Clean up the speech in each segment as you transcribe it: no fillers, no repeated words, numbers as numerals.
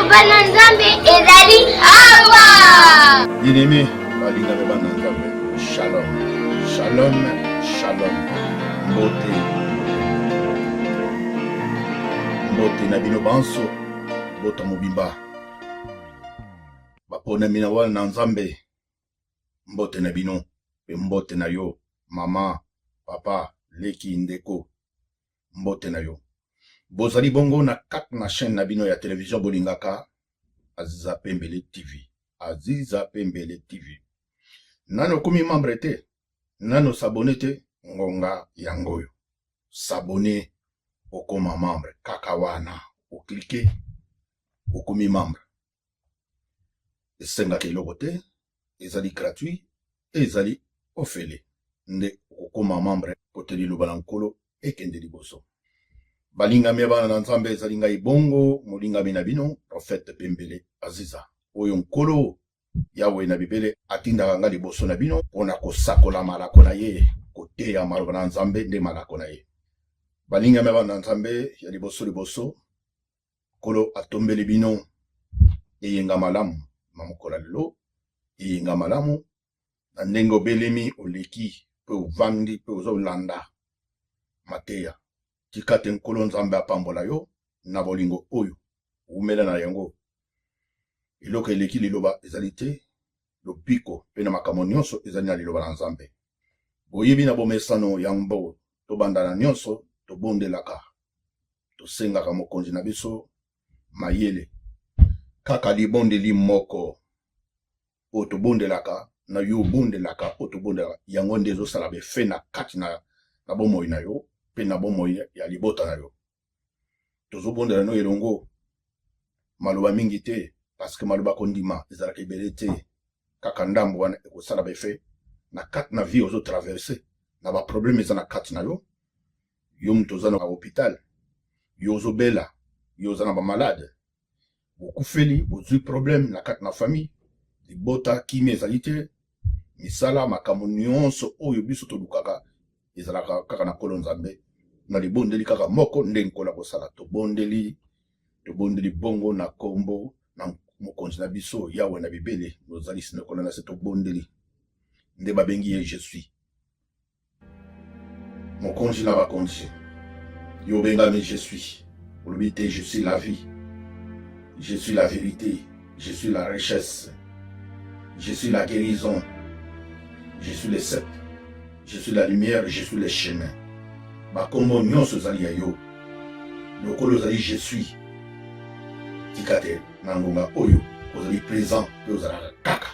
Liloba na Nzambe ezali awa. Bien-aimé, balingami bana Nzambe, shalom, shalom, shalom. Mbote, mbote na bino banso, bota mobimba. Baponami na wana na Nzambe, mbote na bino pe mbote na yo mama, papa, leki, ndeko, mbote na yo. Bozali bongo na kati na chaîne na bino ya television bolingaka Aziza Pembele TV. Aziza Pembele TV. Nano okomi membre te, nano s'abonner te, ngonga yango oyo. S'abonner okoma membre kaka wana oklike okomi membre. Esengaka eloko te, ezali gratuit, ezali ofele nde okokoma membre po te liloba na Nkolo ekende liboso. Balingami ya bana na Nzambe, ezali ngai bongo molingami na bino prophète Pembele Aziza, oyo Nkolo Yawe na bibele atindaka ngai liboso na bino mpo na kosakola malako na ye, koteya maloba na Nzambe nde malako na ye. Balingami ya bana na Nzambe, ya liboso liboso Nkolo atombeli bino eyenga malamu na mokolo ya lelo, eyenga malamu na ndenge obelemi, oleki mpe ovandi mpe ozolanda mateya. Tika te Nkolo Nzambe apambola yo na bolingo oyo wumela na yango. Eloko eleki liloba ezali te, lobiko mpe na makambo nyonso ezali na liloba na Nzambe. Boyebi na bomesano yango tobanda na nyonso, tobondelaka, tosengaka mokonzi na biso mayele. Kaka libondeli moko oyo tobondelaka na yo obondelaka oyo tobondelaka yango nde ezosala befe na kati na, na bomoi na yo mpe na bomoi ya libota na yo. Tozobondela no elongo maloba mingi te parce que maloba kondima ezalaka ebele te, kaka ndambo wana ekosala befe na kati na vie ozo traverse na ba problème eza na kati na yo. Yo moto oza na hôpital, yo ozobela, yo oza na ba malade, bokufeli, bozwi problème na kati na famille, libota kimia ezali te, misala, makambo nyonso oyo biso tolukaka ezalaka kaka na Nkolo Nzambe. Na libondeli kaka moko nde Nkolo akosala. Tobondeli, tobondeli bongo na kombo na mokonzi na biso Yawe na bibele, mozalisi na likolo na se. Tobondeli nde babengi ye je suis mokonzi na bakonzi. Yo obengami je suis, olobi te je suis la vie, je suis la vérité, je suis la richesse, je suis la guérison, je suis le sceptre, je suis la lumière, je suis le chemin. Bakombo nyonso ezali ya yo. Lokola ozali je suis, tika te na ngonga oyo ozali présent mpe ozalaka kaka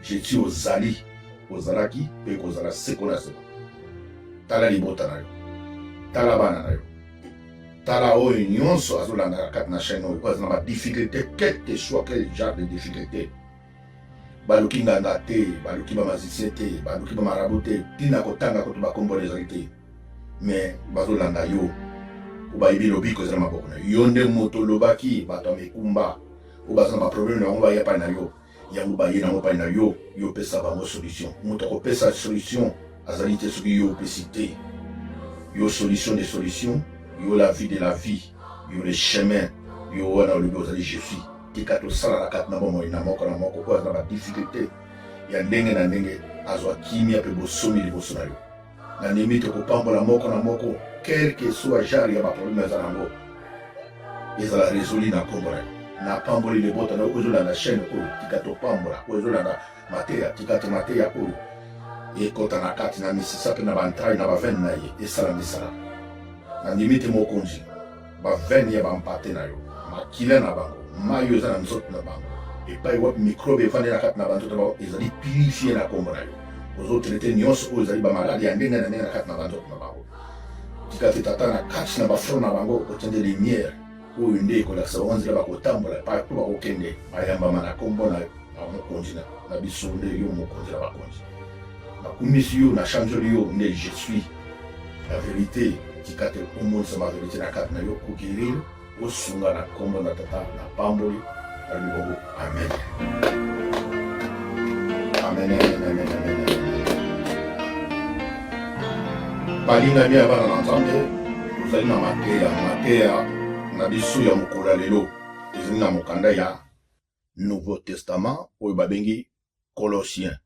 je suis, ozali, ozalaki mpe kozala seko na seko. Tala libota na yo, tala bana na yo, tala oyo nyonso azolandaka kati na chaîne oyo, oyo aza na ba difficulté, quel que soit quel genre de difficulté. Baluki nganga te, baluki ba magicien te, baluki ba marabout te, ntina kotanga kutu bakombo na ezali te, mais bazolanda yo po bayebi lobiko eza na maboko na yo. Yo nde moto olobaki bato ya mikumba oyo baza na ba problème na bango baya epai na yo, yango baye nango epai na yo, yo opesa bango solution. Moto akopesa solution azali te soki yo opesi te. Yo solution de solution, yo la vie de la vie, yo le chemin, yo wana olobi ozali je suis. Tika tosala na kati na bomoi na moko na moko oyo aza na ba difficulté ya ndenge na ndenge azwa kimia mpe bosomi liboso na yo. Nandimi tokopambola moko na moko quel que soit genre ya ba problème aza nango, ezala résolu na kombo na yo. Napamboli libota na yo ozolanda chaîne oyo, tika topambola oyo ezolanda mateya, tika te mateya oyo ekota na kati na misisa mpe na bantrai na bavene na ye esala misala. Nandimi te mokonzi bavene ya bampate na yo, makila na bango, mai oyo eza na nzoto na bango, epai wapi mikrobe evandi na kati na banzoto na bango ezali purifie na kombo na yo. Ozotraite nyonso oyo ezali bamaladi ya ndenge na ndenge na kati na banzoto na bango. Tika te tata na kati na bafront na bango otiande lumière oyo nde ekolakisa bango nzela bakotambola partout bakokende, bayambama na kombo na mokonzi na biso nde yo mokonzi na bakonzi. Nakumisi yo, na chanjoli yo nde je suis la vérité. Tika te omonisa ma vérité na kati na yo, koguérir, osunga na kombo na tata, na pamboli nalobi bongo amen. Amen, amen, amen, amen, amen. Balingami ya bana na Nzambe, tozali na mateya, mateya na biso ya mokolo ya lelo. Ezali na mokanda ya Nouveau Testament oyo babengi Colossiens.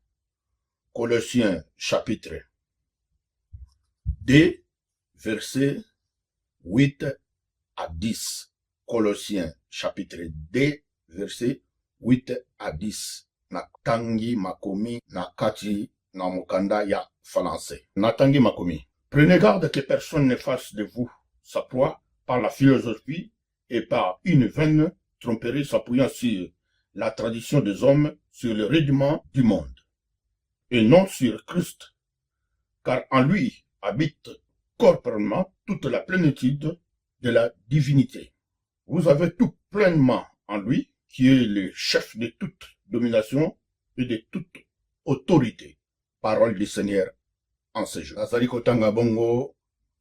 Colossiens chapitre 2 verset 8 à 10. Colossiens chapitre 2 verset 8 à 10. Natangi makomi na kati na mokanda ya français. Natangi makomi. Prenez garde que personne ne fasse de vous sa proie par la philosophie et par une vaine tromperie s'appuyant sur la tradition des hommes, sur le rudiment du monde, et non sur Christ, car en lui habite corporellement toute la plénitude de la divinité. Vous avez tout pleinement en lui, qui est le chef de toute domination et de toute autorité. Parole du Seigneur en ce jour. Nazali kotanga bongo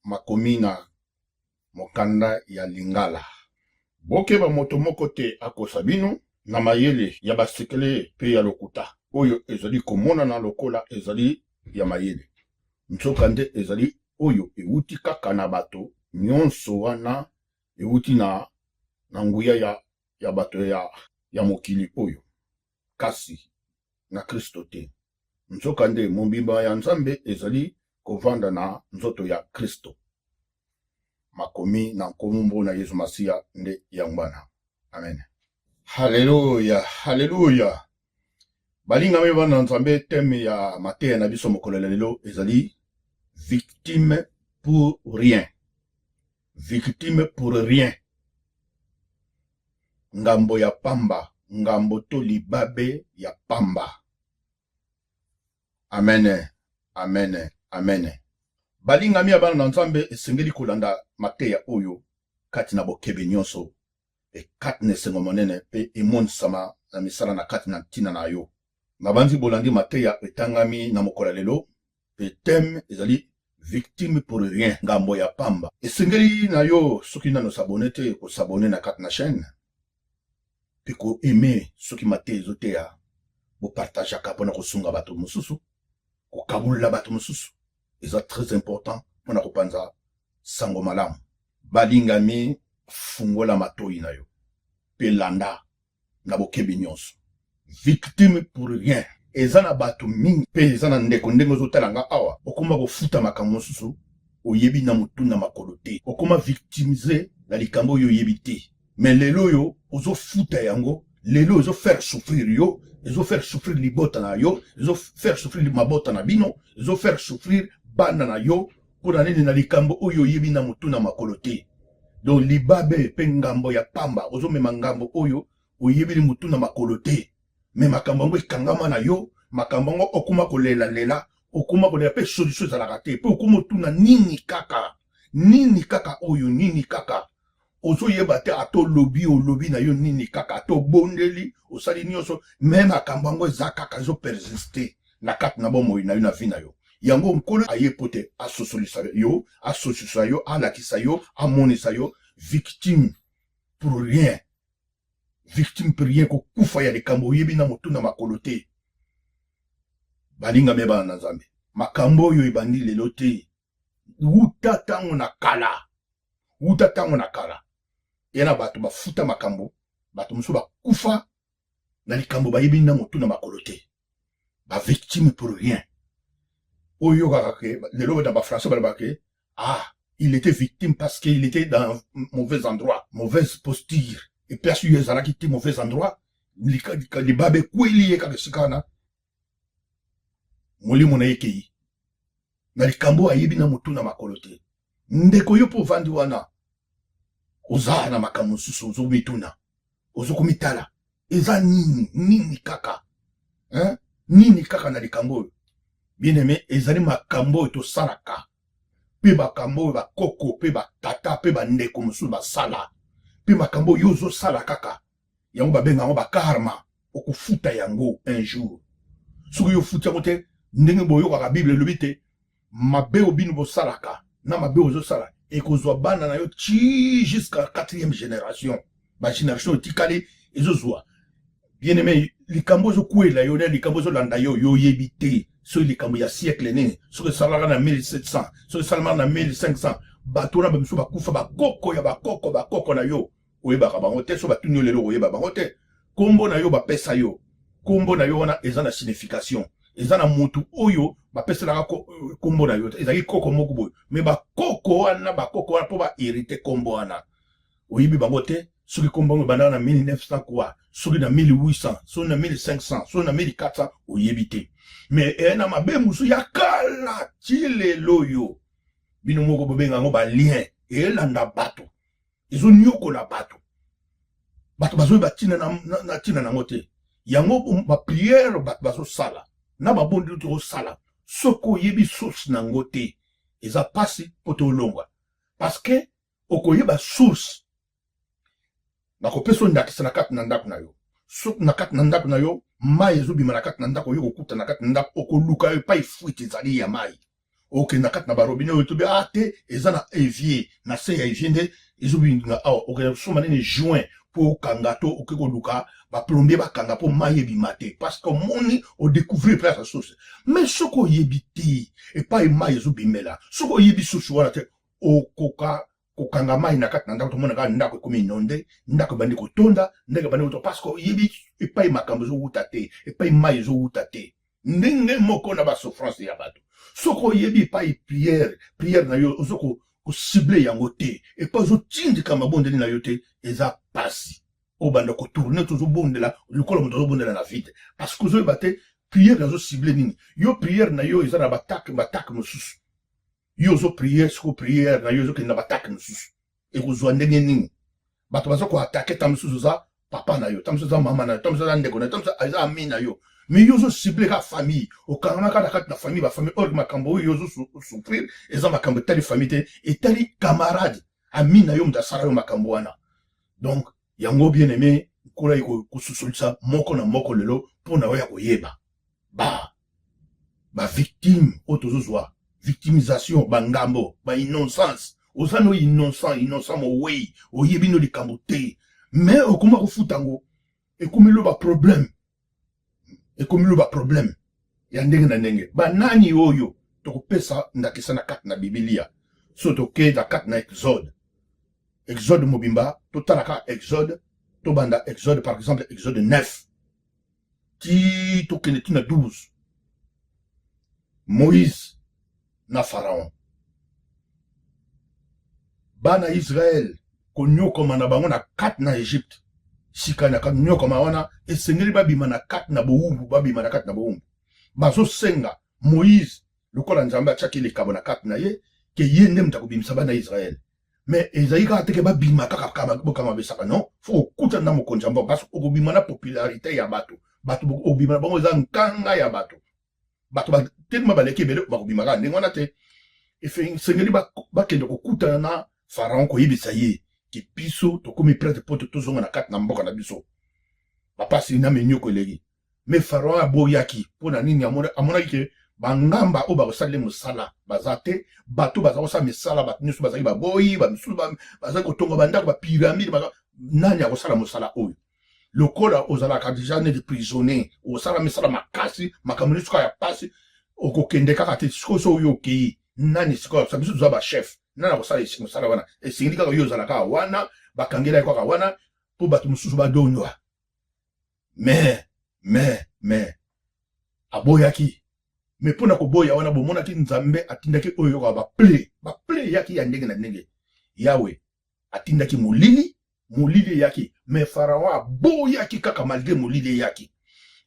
makomi na mokanda ya Lingala. Bokeba moto moko te akosa bino na mayele ya basekele mpe ya lokuta, oyo ezali komonana lokola ezali ya mayele, nzokande ezali oyo ewuti kaka na bato nyonso wana ewuti na, na nguya ya, ya bato ya, ya mokili oyo, kasi na Kristo te. Nzokande mobimba ya Nzambe ezali kovanda na nzoto ya Kristo. Makomi na nkombo na Yesu Masiya nde yango wana. Amen. Haleluya, haleluya. Balingami bana Nzambe, teme ya mateya na biso mokolo ya lelo ezali victime pour rien. Victime pour rien. Ngambo ya pamba, ngambo to libabe ya pamba. Amen, amen, amen. Balingami ya bana na Nzambe, esengeli kolanda mateya oyo kati na bokebe nyonso mpe kati na esengo monene mpe emonisama na misala na kati na ntina na yo. Nabanzi bolandi mateya etangami na mokolo ya lelo mpe thème ezali victime pour rien, ngambo ya pamba. Esengeli na yo soki nano s'abonner te, ko s'abonner na kati na chaîne mpe ko aimer soki mateya ezoteya, bopartageaka mpona kosunga bato mosusu, kokabolela bato mosusu eza très important mpona kopanza sango malamu. Balingami, fungola matoyi na yo mpe landa na bokebi nyonso. Victime pour rien eza na bato mingi mpe eza na ndeko ndenge ozotala nga awa, okoma kofuta makambo mosusu oyebi na motu na makolo te, okoma victimise na likambo oyo oyebi te, mais lelo oyo ozofuta yango, lelo ezo faire souffrir yo, ezo faire souffrir libota na yo, ezo faire souffrir mabota na bino, ezo faire souffrir bana na yo. Mpo na nini? Na likambo oyo oyebi na motu na makolo te. Donc libabe mpe ngambo ya pamba, ozomema ngambo oyo oyebeli motu na makolo te, me makambo yango ekangama na yo, makambo yango okoma kolelalela, okoma kolela mpe solution ezalaka te, mpe okoma otuna nini kaka, nini kaka oyo, nini kaka ozoyeba te, ata olobi olobi na yo nini kaka, ata obondeli osali nyonso, me makambo yango eza kaka ezopersiste na kati na bomoi na yo, na vie na yo. Yango Nkolo aye po te asosolisa yo, asosolisa yo, alakisa yo, amonisa yo victime pour rien, victime pour rien, kokufa ya likambo oyebi na motu na makolo te. Balingami bana na Nzambe, makambo oyo ebandi lelo te, wuta ntango na kala, wuta ntango na kala ya na bato bafuta makambo, bato mosusu bakufa na likambo bayebi na motu na makolo te, ba victime pour rien. Oyo kaka ke lelo na ba français balobaka ke ah, il était victime parce qu'il était dans mauvais endroit, mauvaise posture, et place oyo ezalaki te mauvais endroit, libabe ekweli ye kaka esika wana, molimo na ye ekei na likambo ayebi na motu na makolo te. Ndeko yo mpo ovandi wana, oza na makambo mosusu ozomituna, ozokomitala eza nini, nini kaka, hein? Nini kaka na likambo oyo. Bien aimé, ezali makambo oyo tosalaka mpe makambo oyo bakoko mpe batata mpe bandeko mosusu basala mpe makambo oyo ozosala kaka yango, babenga yango bakarma. Okofuta yango un jour soki yo ofuti yango te. Ndenge boyokaka Bible elobi te, mabe oyo bino bosalaka na mabe ozosala ekozwa bana na yo ti jusqu'à quatrième génération, bagénération etikali ezozwa. Bien aimé, likambo ezokwela yo na likambo ezolanda yo, yo oyebi te soki likambo ya siècle nini, soki esalamaka na 1700, soki esalamaka na 1500, bato wana bamisu bakufa, bakoko ya bakoko bakoko na yo. Oyebaka bango te, so batuni yo lelo okoyeba bango te. Kombo na yo bapesa yo, kombo na yo wana eza na signification, eza na mutu oyo bapeselaka kombo na yo te, ezalaki koko moko boye. Me bakoko wana, bakoko wana mpo ba hérite kombo wana, oyebi bango te. Soki kombo yango ebandaka na 1900 quoi, soki na 1800, soki na 1500, soki na 1400, oyebi te. Me eye na mabe mosusu ya kala ti lelo oyo, bino moko bobenga yango balien, elanda bato, ezonyokola bato, bato bazoyeba ntina na ntina nango te. Yango bapriere bato bazosala na babondeli tozosala, soki oyebi source nango te, eza mpasi mpo tolongwa, parce que okoyeba source. Nakopesa yo ndakisa na kati na ndako na yo. Soki na kati na ndako na yo mai ezobima na kati na ndako, oyo kokuta na kati na ndako, okoluka epai fuite ezali ya mai, okende na kati na barobine oyo tobi a te, eza na evier, na se ya evier nde ezobinga awa. Okende kosomba nini, juin, mpo okanga, to oke koluka baplombier bakanga mpo mai ebima te, parce que omoni, odécouvrir place ya source. Mais soki oyebi te epai mai ezobimela, soki oyebi source wana te, okoka kokanga mai na kati na ndako, tomona kaka ndako ekomi inondé, ndako ebandi kotonda, ndako ebandi kotonda, parce que oyebi epai makambo ezowuta te, epai mai ezowuta te. Ndenge moko na basouffrance ya bato, soki oyebi epai prière na yo ozo kocibler yango te, epai ozotindika mabondeli na yo te, eza pasi. Obanda kotourner, tozobondela lokola moto azobondela na vide, parce que ozoyeba te prière nazocibler nini. Yo, prière na yo eza na batake, batake mosusu. Yo ozoprier, siko prière na yo ezokende na batake mosusu, ekozwa ndenge nini? Bato baza koattaquer, ta mosusu oza papa na yo, ta mosusu eza mama na yo, ta mosusu eza ndeko na yo, ta mosusu eza ami na yo, mais yo ozocibler kaka famille, okangama kaka na kati na famille, bafamille. Or makambo oyo ozosouffrir eza makambo etali famille te, etali camarade, ami na yo, moto asala yo makambo wana. Donc yango, bien aimé, Nkolo ayi kosusolisa moko na moko lelo mpo na oyo ya koyeba ba bavictime oyo tozozwa victimisation, bangambo, bainnocence. Oza no innocent, innocent mowei, oyebi no likambo te, mais okoma kofuta yango, ekomi lo baproblème, ekomi lo baproblème ya ndenge na ndenge. Banani oyo tokopesa ndakisa na kati na Bibilia? So toke na kati na Exode, Exode mobimba, totalaka Exode, tobanda Exode, par exemple Exode 9 ti tokende ti na 12. Moïse na Pharaon, bana Israel konyokoma na bango na kati na Egypte. Sika na konyokoma wana, esengeli babima na kati na bowumbu, babima na kati na bowumbu. Bazosenga Moïse, lokola Nzambe atiaki likabo na kati na ye ke ye nde moto akobimisa bana Israel. Mais ezali kaka teke babima kaka bokanga besaka, non, faut okutana na mokonzi ya mboka, parce okobima na popularité ya bato, bato okobima na bango eza nkanga ya bato, bato batelema baleki ebele, bakobima kaka ndenge wana te. Esengeli bakende kokutana na Pharaon, koyebisa ye ke biso tokomi prêts mpo tozonga na kati na mboka na biso, bapasi na minyoko eleki. Mais Pharaon aboyaki. Mpo na nini? Amonaki ke bangamba oyo bakosalela mosala baza te, bato baza kosala misala, bato nyonso bazalaki baboyi, bamisusu bazali kotonga bandako, bapyramide. Nani akosala mosala oyo? Lokola ozalaka déjà neti prisonnier, osala misala makasi, makambo nyonso kaka ya pasi, okokende kaka te. Sikoyo so oyo okei, nani sikoyo? Biso toza bachef, nani akosala mosala wana? Esengeli kaka yo ozala kaka wana, bakangela ye kaka wana mpo bato mosusu badondwa. Mais aboyaki. Mais mpona koboya wana, bomonaki Nzambe atindaki oyo yokaka baplaies, baplaies eyaki ya ndenge na ndenge. Yawe atindaki molili, molili eyaki, mais Pharaon aboyaki kaka malgré molili eyaki.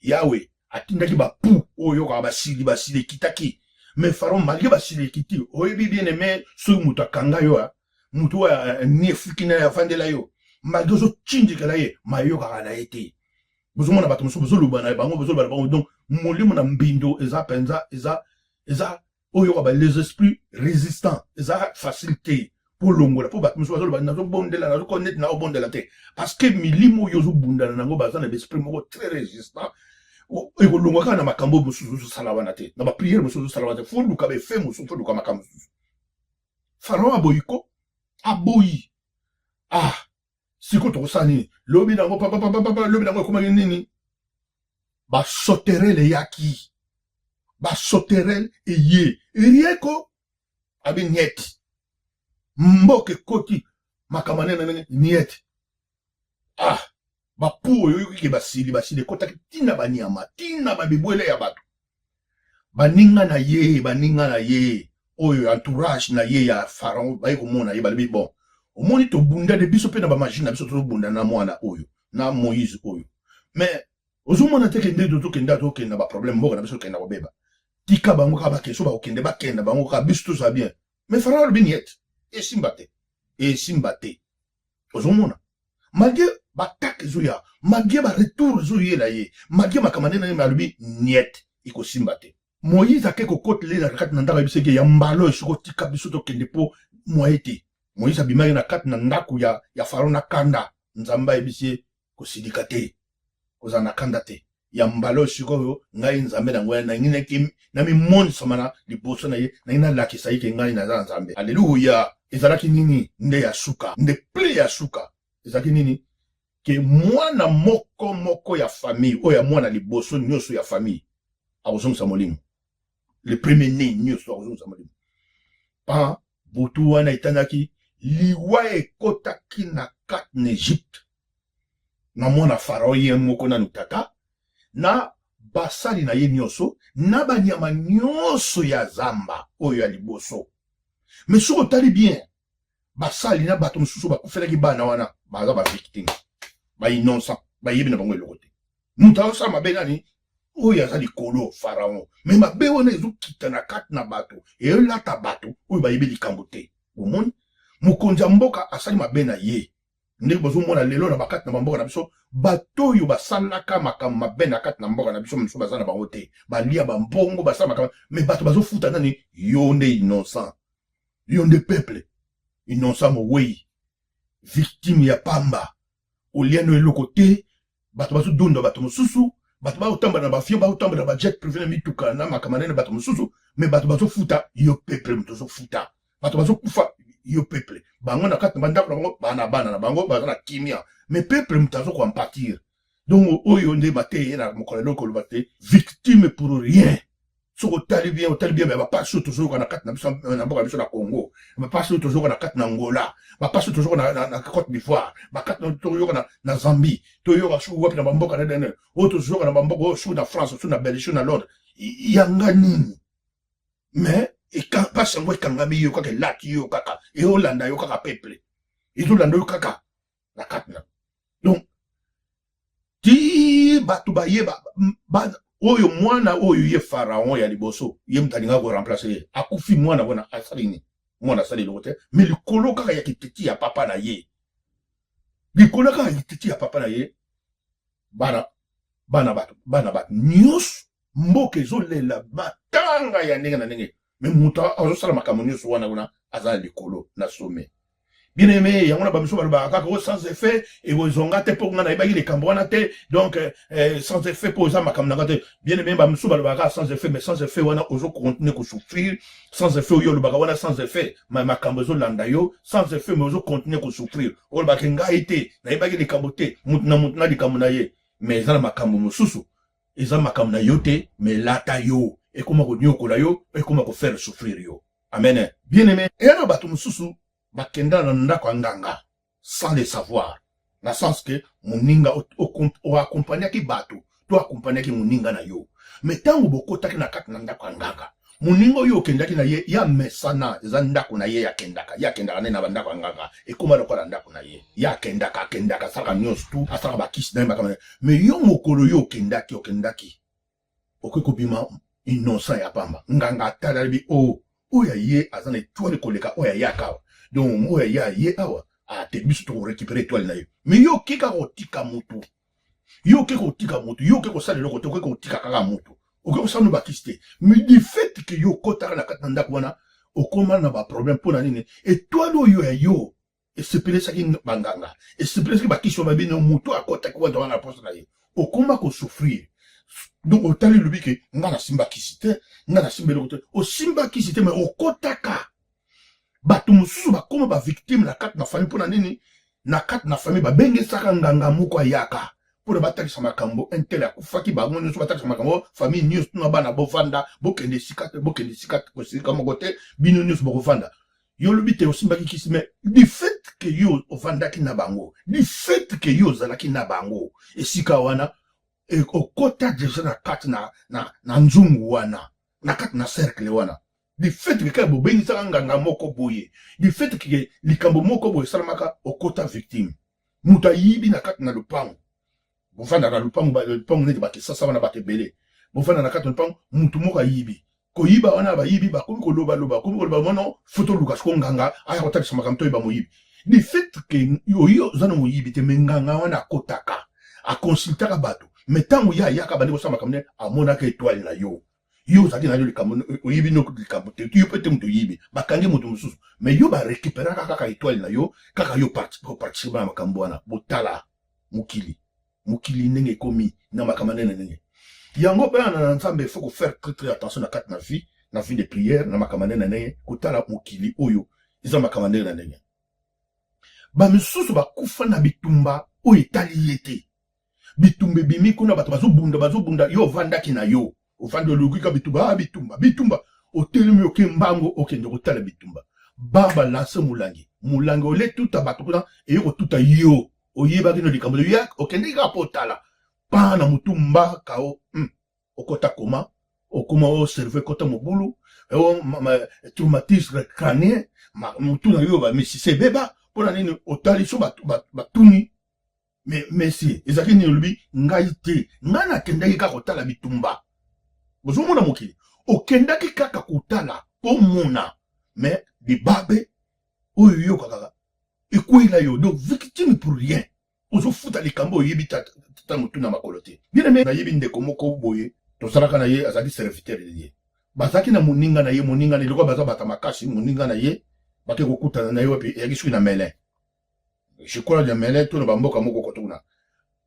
Yawe atindaki bapoux oyo yokaka basili, basili ekitaki, mais Pharaon, malgré basili ekiti. Oyebi, bien aimé, soki moto akanga yo, moto oyo niefuki na ye, afandela yo, malgré ozotindikela ye, mayokaka na ye te. Bozomona bato mosusu, bozoloba na bango, bozoloba na bango. Donc molimo na mbindo eza mpenza, eza oyo yoka ba les esprits résistants, eza facile te mpo longola, mpo bato mosusu bazoloba: "Nazobondela, nazoko neti naobondela te", parce que milimo oyo ozobundana nango baza na baesprit moko très résistant. Ekolongwa kaka na makambo mosusu ozosala wana te, na baprière mosusu ozosala wana te. Faut luka baeffet mosusu, faut luka makambo mosusu. Pharaon aboyi ko aboyi. Ah, sikoyo tokosala nini? Lobi nango papapapapa, lobi nango ekomaki nini? Basauterelles eyaki, basauterelles eye erieko abi nieti, mboka ekoti makambo nene ndenge nieti. Ah, bapoux oyo oyoki ke basili basili ekotaki ntina banyama, ntina babibwele ya bato. Baninga na ye, baninga na ye oyo entourage na ye ya Pharaon baye komona ye, balobi bon, omoni tobunda de biso mpe na bamagie na biso, tozobunda na mwana oyo, na Moïse oyo, mais ozomona te ke nde tozokenda, tokenda baproblème, mboka na biso tokenda kobeba. Tika bango kaka bakende, so bakokende, bakenda bango kaka, biso tozala bien. Mais Pharaon alobi niet, esimba te, esimba te. Ozomona, malgré baattaque ezoya, malgré baretour ezoyela ye, malgré makambo nde na ye, alobi niet, ekosimba te. Moïse ake kokotela ye na kati na ndako, ayebisaki ya mbala oyo soki otika biso tokende mpo moye te. Moïse abimaki na kati na ndako ya Pharaon na kanda. Nzambe ayebisi ye kosilika te, kozala na kanda te. Ya mbala oyo sikoyo ngai Nzambe na ngoya nangi namimonisama na liboso na ye, nangi nalakisa ye ke ngai naza na Nzambe. Aleluya! Ezalaki nini nde ya suka, nde plaie ya suka ezalaki nini? Ke mwana moko moko ya famille oyo, ya mwana liboso nyonso ya famille akozongisa molimo, le premier né nyonso akozongisa molimo. Pa butu wana etandaki, liwa ekotaki na kati na Egypte, na mwana Farao ye moko nanu tata, na basali na ye nyonso, na banyama nyonso ya zamba oyo ya liboso. Mais soki otali bien, basali na bato mosusu bakufelaki bana wana baza bavictime, bainnocent, bayebi na bango eloko te. Moto azosala mabe nani? Oyo aza likolo, Pharaon. Mais mabe wana ezokita na kati na bato, elata bato oyo bayebi likambo te. Bomoni, mokonzi ya mboka asali mabe na ye ndenge bozomona lelo na bakati na bamboka na biso, bato oyo basalaka makambo mabe na kati na mboka na biso mosusu baza na bango te, balia bambongo, basala makambo, mais bato bazofuta nani? Yo nde innocent, yo nde peuple innocent, mowei, victime ya pamba, olia no eloko te. Bato bazodonda bato mosusu, bato baotambola na baavion, baotambola na bajet privé, na mituka, na makambo nene bato mosusu, mais bato bazofuta yo peuple moto ozofuta. Bato bazokufa, yo peuple. Bango na kati na bandako na bango, bana bana na bango baza na kimia, mais peuple moto azokoampatir. Donc oyo nde mateya ye na mokolo eloko koloba te, victime pour rien. Soki otali bien, otali bien, bapasi oyo tozoyoka na kati na biso, na mboka na biso na Congo, bapasi oyo tozoyoka na kati na Angola, bapasi oyo tozoyoka na Côte d'Ivoire, bakati toyoka na Zambie, toyoka soki wapi na bamboka nene oyo tozoyoka na bamboka oyo, soki na France, soki na Belgique, soki na Londres, yanga nini? Mais mpasi yango ekangami yo kaka, elati yo kaka, eolanda yo kaka, peuple ezolanda yo kaka na kati na. Donc ti bato bayeba oyo mwana oyo ye Pharaon ya liboso, ye moto alingaka koremplacer ye, akufi. Mwana wana asali nini? Mwana asali eloko te, mais likolo kaka ya kititi ya papa na ye, likolo kaka ya kititi ya papa na ye, bana bana bato, bana bato nyonso, mboka ezolela matanga ya ndenge na ndenge, mais moto azosala makambo nyonso wana kuna aza na likolo na sommet. Bien aimé, yango na bamiso balobaka kaka o sans effet, ekozonga te mpo nga nayebaki likambo wana te. Donc sans effet mpo eza makambo na nga te. Bien aimé, bamiso balobaka kaka sans effet, mais sans effet wana ozocontinuer kosouffrir. Sans effet oyo olobaka wana sans effet, ma makambo ezolanda yo. Sans effet, mais ozocontinuer kosouffrir. Olobaki ngai te nayebaki likambo te, mutu na mutu na likambo na ye, mais eza na makambo mosusu eza makambo na yo te, mais elata yo, ekoma koniokola yo, ekoma kofaire souffrir yo. Amen. Bien aimé, eya na bato mosusu bakenda na ndako ya nganga sans le savoir, na sens ke moninga oaccompagnaki bato to accompagnaki moninga na yo, mais ntango bokotaki na kati na ndako ya nganga, moninga oyo okendaki na ye ya mesana, eza ndako na ye, akendaka, ye akendaka nde na bandako ya nganga, ekóma lokola ndako na ye. Ye akendaka, akendaka, asalaka nyonso tu, asalaka bakisi na ye, makambo. Mais yo, mokolo yo okendaki, okendaki, okoki kobima innocent ya pamba. Nganga atali, alobi o oyo aye aza na étoile koleka oyo ayaka awa. Donc oyo aye aye awa ate, biso tokorécupérer étoile na ye. Mais yo oke kaka kotika motu, yo oke kotika motu, yo oke kosala eloko te, oke kotika kaka motu, oke kosala no bakisi te. Mais du fait ke yo okotaka na kati na ndako wana, okóma na baproblème. Mpo na nini? Étoile oyo ya yo esepelisaki banganga, esepelisaki bakisi oyo babino, motu akotaki wana wana na posa na ye, okóma kosouffrir. Donc otali, lobi ke nga nasimba kisi te, nga nasimba eloko te. Osimba kisi te, mais okotaka. Bato mosusu bakóma bavictime na kati na famille. Mpo na nini? Na kati na famille babengisaka nganga moko ayaka mpona batalisa makambo. Un tel akufaki, bango nyonso batalisa makambo, famille nyonso tuna bana bovanda, bokende esika te, bokende esika moko te, bino nyonso bokovanda. Yo olobi te osimbaki kisi, mais du fait que yo ovandaki na bango, du fait que yo ozalaki na bango esika wana, okota deja na kati na nzungu wana, na kati na cercle wana, du fait que kaka bobengisaka nganga moko boye, du fait que likambo moko boye esalamaka, okota victime. Moto ayibi na kati na lopango, bovanda na lopango, lopango neti bakisasa wana, bato ebele bovanda na kati na lopango, motu moko ayibi. Koyiba wana, bayibi bakomi kolobaloba, bakomi koloba mono fo toluka siko nganga aya kotalisa makambo, toyeba moyibi. Du fait que oyo oza na moyibi te, mais nganga wana akotaka, aconsultaka bato, mais ntango ye ayaka, bandi kosala makambo nde amonaka étoile na yo. Yo ozalaki na yo likambo, oyibi no likambo te, yo mpe te moto oyibi, bakangi moto mosusu, mais yo barécupéraka kaka étoile na yo, kaka yo oparticipe na makambo wana. Botala mokili, mokili ndenge ekomi na makambo ndenge ndenge yango. Bana na Nzambe, faut kofaire très très attention na kati na vie, na vie de prière, na makambo ndenge na ndenge. Kotala mokili oyo eza makambo ndenge na ndenge. Bamisusu bakufa na bitumba oyo etali ye te. Bitumba ebimi kuna, bato bazobunda, bazobunda, yo ovandaki na yo, ovandi, olukika bitumba, ah, bitumba, bitumba, otelemi, oke mbango, okende kotala bitumba, ba balance molangi, molangi ole tuta bato kuna, eye kotuta yo. Oyebaki no likambo ya okendeki kaka mpo otala pa na motu mbaka o. Okota koma, okoma o cerveau ekota mobulu, o traumatisme crânien, motu na yo bamisisa ebeba. Mpona nini? Otali so batuni mais monsieur, ezalaki nini? Olobi ngai te, ngai nakendaki kaka kotala bitumba. Bozomona mokili, okendaki kaka kotala mpo mona, mais libabe oyo oyokaka ekweyela yo. Donc victime pour rien, ozofuta likambo oyebi tata motu na makolo te. Bien aimé, nayebi ndeko moko boye, tozalaka na ye, azalaki serviteur ye, bazalaki na moninga na ye, moninga na ye lokola baza bata makasi, moninga na ye bake kokutana na ye wapi? Eyaki soki na Melun, je crois, na Melun to na bamboka moko koto kuna.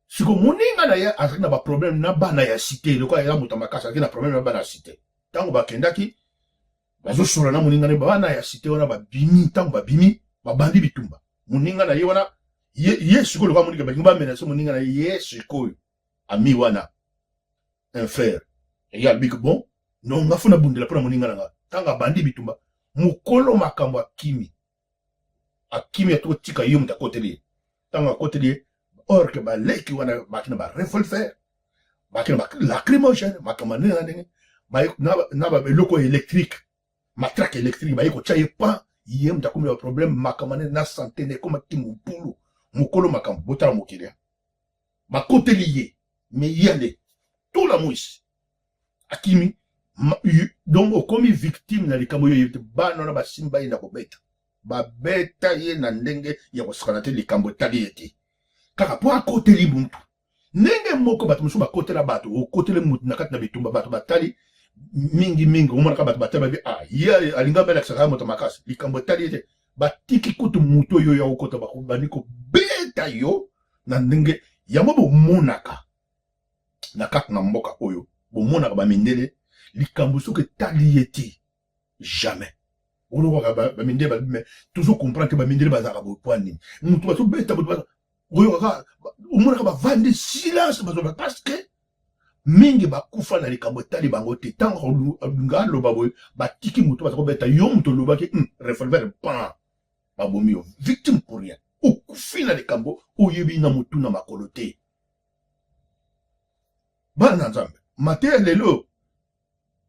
Siko moninga na ye azalaki na baproblème na bana ya cité. Lokola eza moto ya makasi, azalaki na problème na bana ya cité. Ntango bakendaki, bazosola na moninga na ye, bana ya cité wana babimi. Ntango babimi, babandi bitumba. Moninga na ye wana ye, ye sikoyo lokola moninga, balingi bamenacer moninga na ye. Ye sikoyo ami wana, un frère, ye alobiki: "Bon, non, nga fo nabundela mpo na moninga na nga." Ntango abandi bitumba, mokolo makambo akimi, akimi, atotika ye, moto akoteli ye. Ntango akoteli ye, or que baleki wana baki na barevolver, baki na balacrymogène, makambo ndenge na ndenge, na baeloko électrique, matraque électrique, baye kotya ye pan. Ye moto akomi na baproblème, makambo ndenge na santé na ekomaki mobulu. Mokolo makambo, botala mokili, bakoteli ye, mais ye nde tola mwisi akimi. Donc okomi victime na likambo oyo te. Bana wana basimba ye na kobeta, babeta ye na ndenge ya kosakana te. Likambo etali ye te, kaka mpo akoteli mutu. Ndenge moko bato mosusu bakotela bato, okoteli mutu na kati na bitumba, bato batali mingimingi, omonaka bato batali, babi: "Ah, ye alingi abelakisaka ya moto makasi." Likambo etali ye te, batiki kutu mutu oyo ya kokota, bandi kobeta yo na ndenge yango. Bomonaka na kati na mboka oyo, bomonaka bamindele, likambo soki etali ye te, jamais. Olokaka bamindele balobi, mais toujours comprendre que bamindele bazalaka boye. Poa nini mutu bazobeta moto, oyokaka, omonaka bavandi silence, bazoba, parce que mingi bakufa na likambo etali bango te. Ntango nga aloba boye, batiki moto, baza kobeta yo, moto olobaki, revolver pan, babomi yo, victime pour rien. Okufi na likambo oyebi na motu na makolo te. Bana na Nzambe, mateya lelo,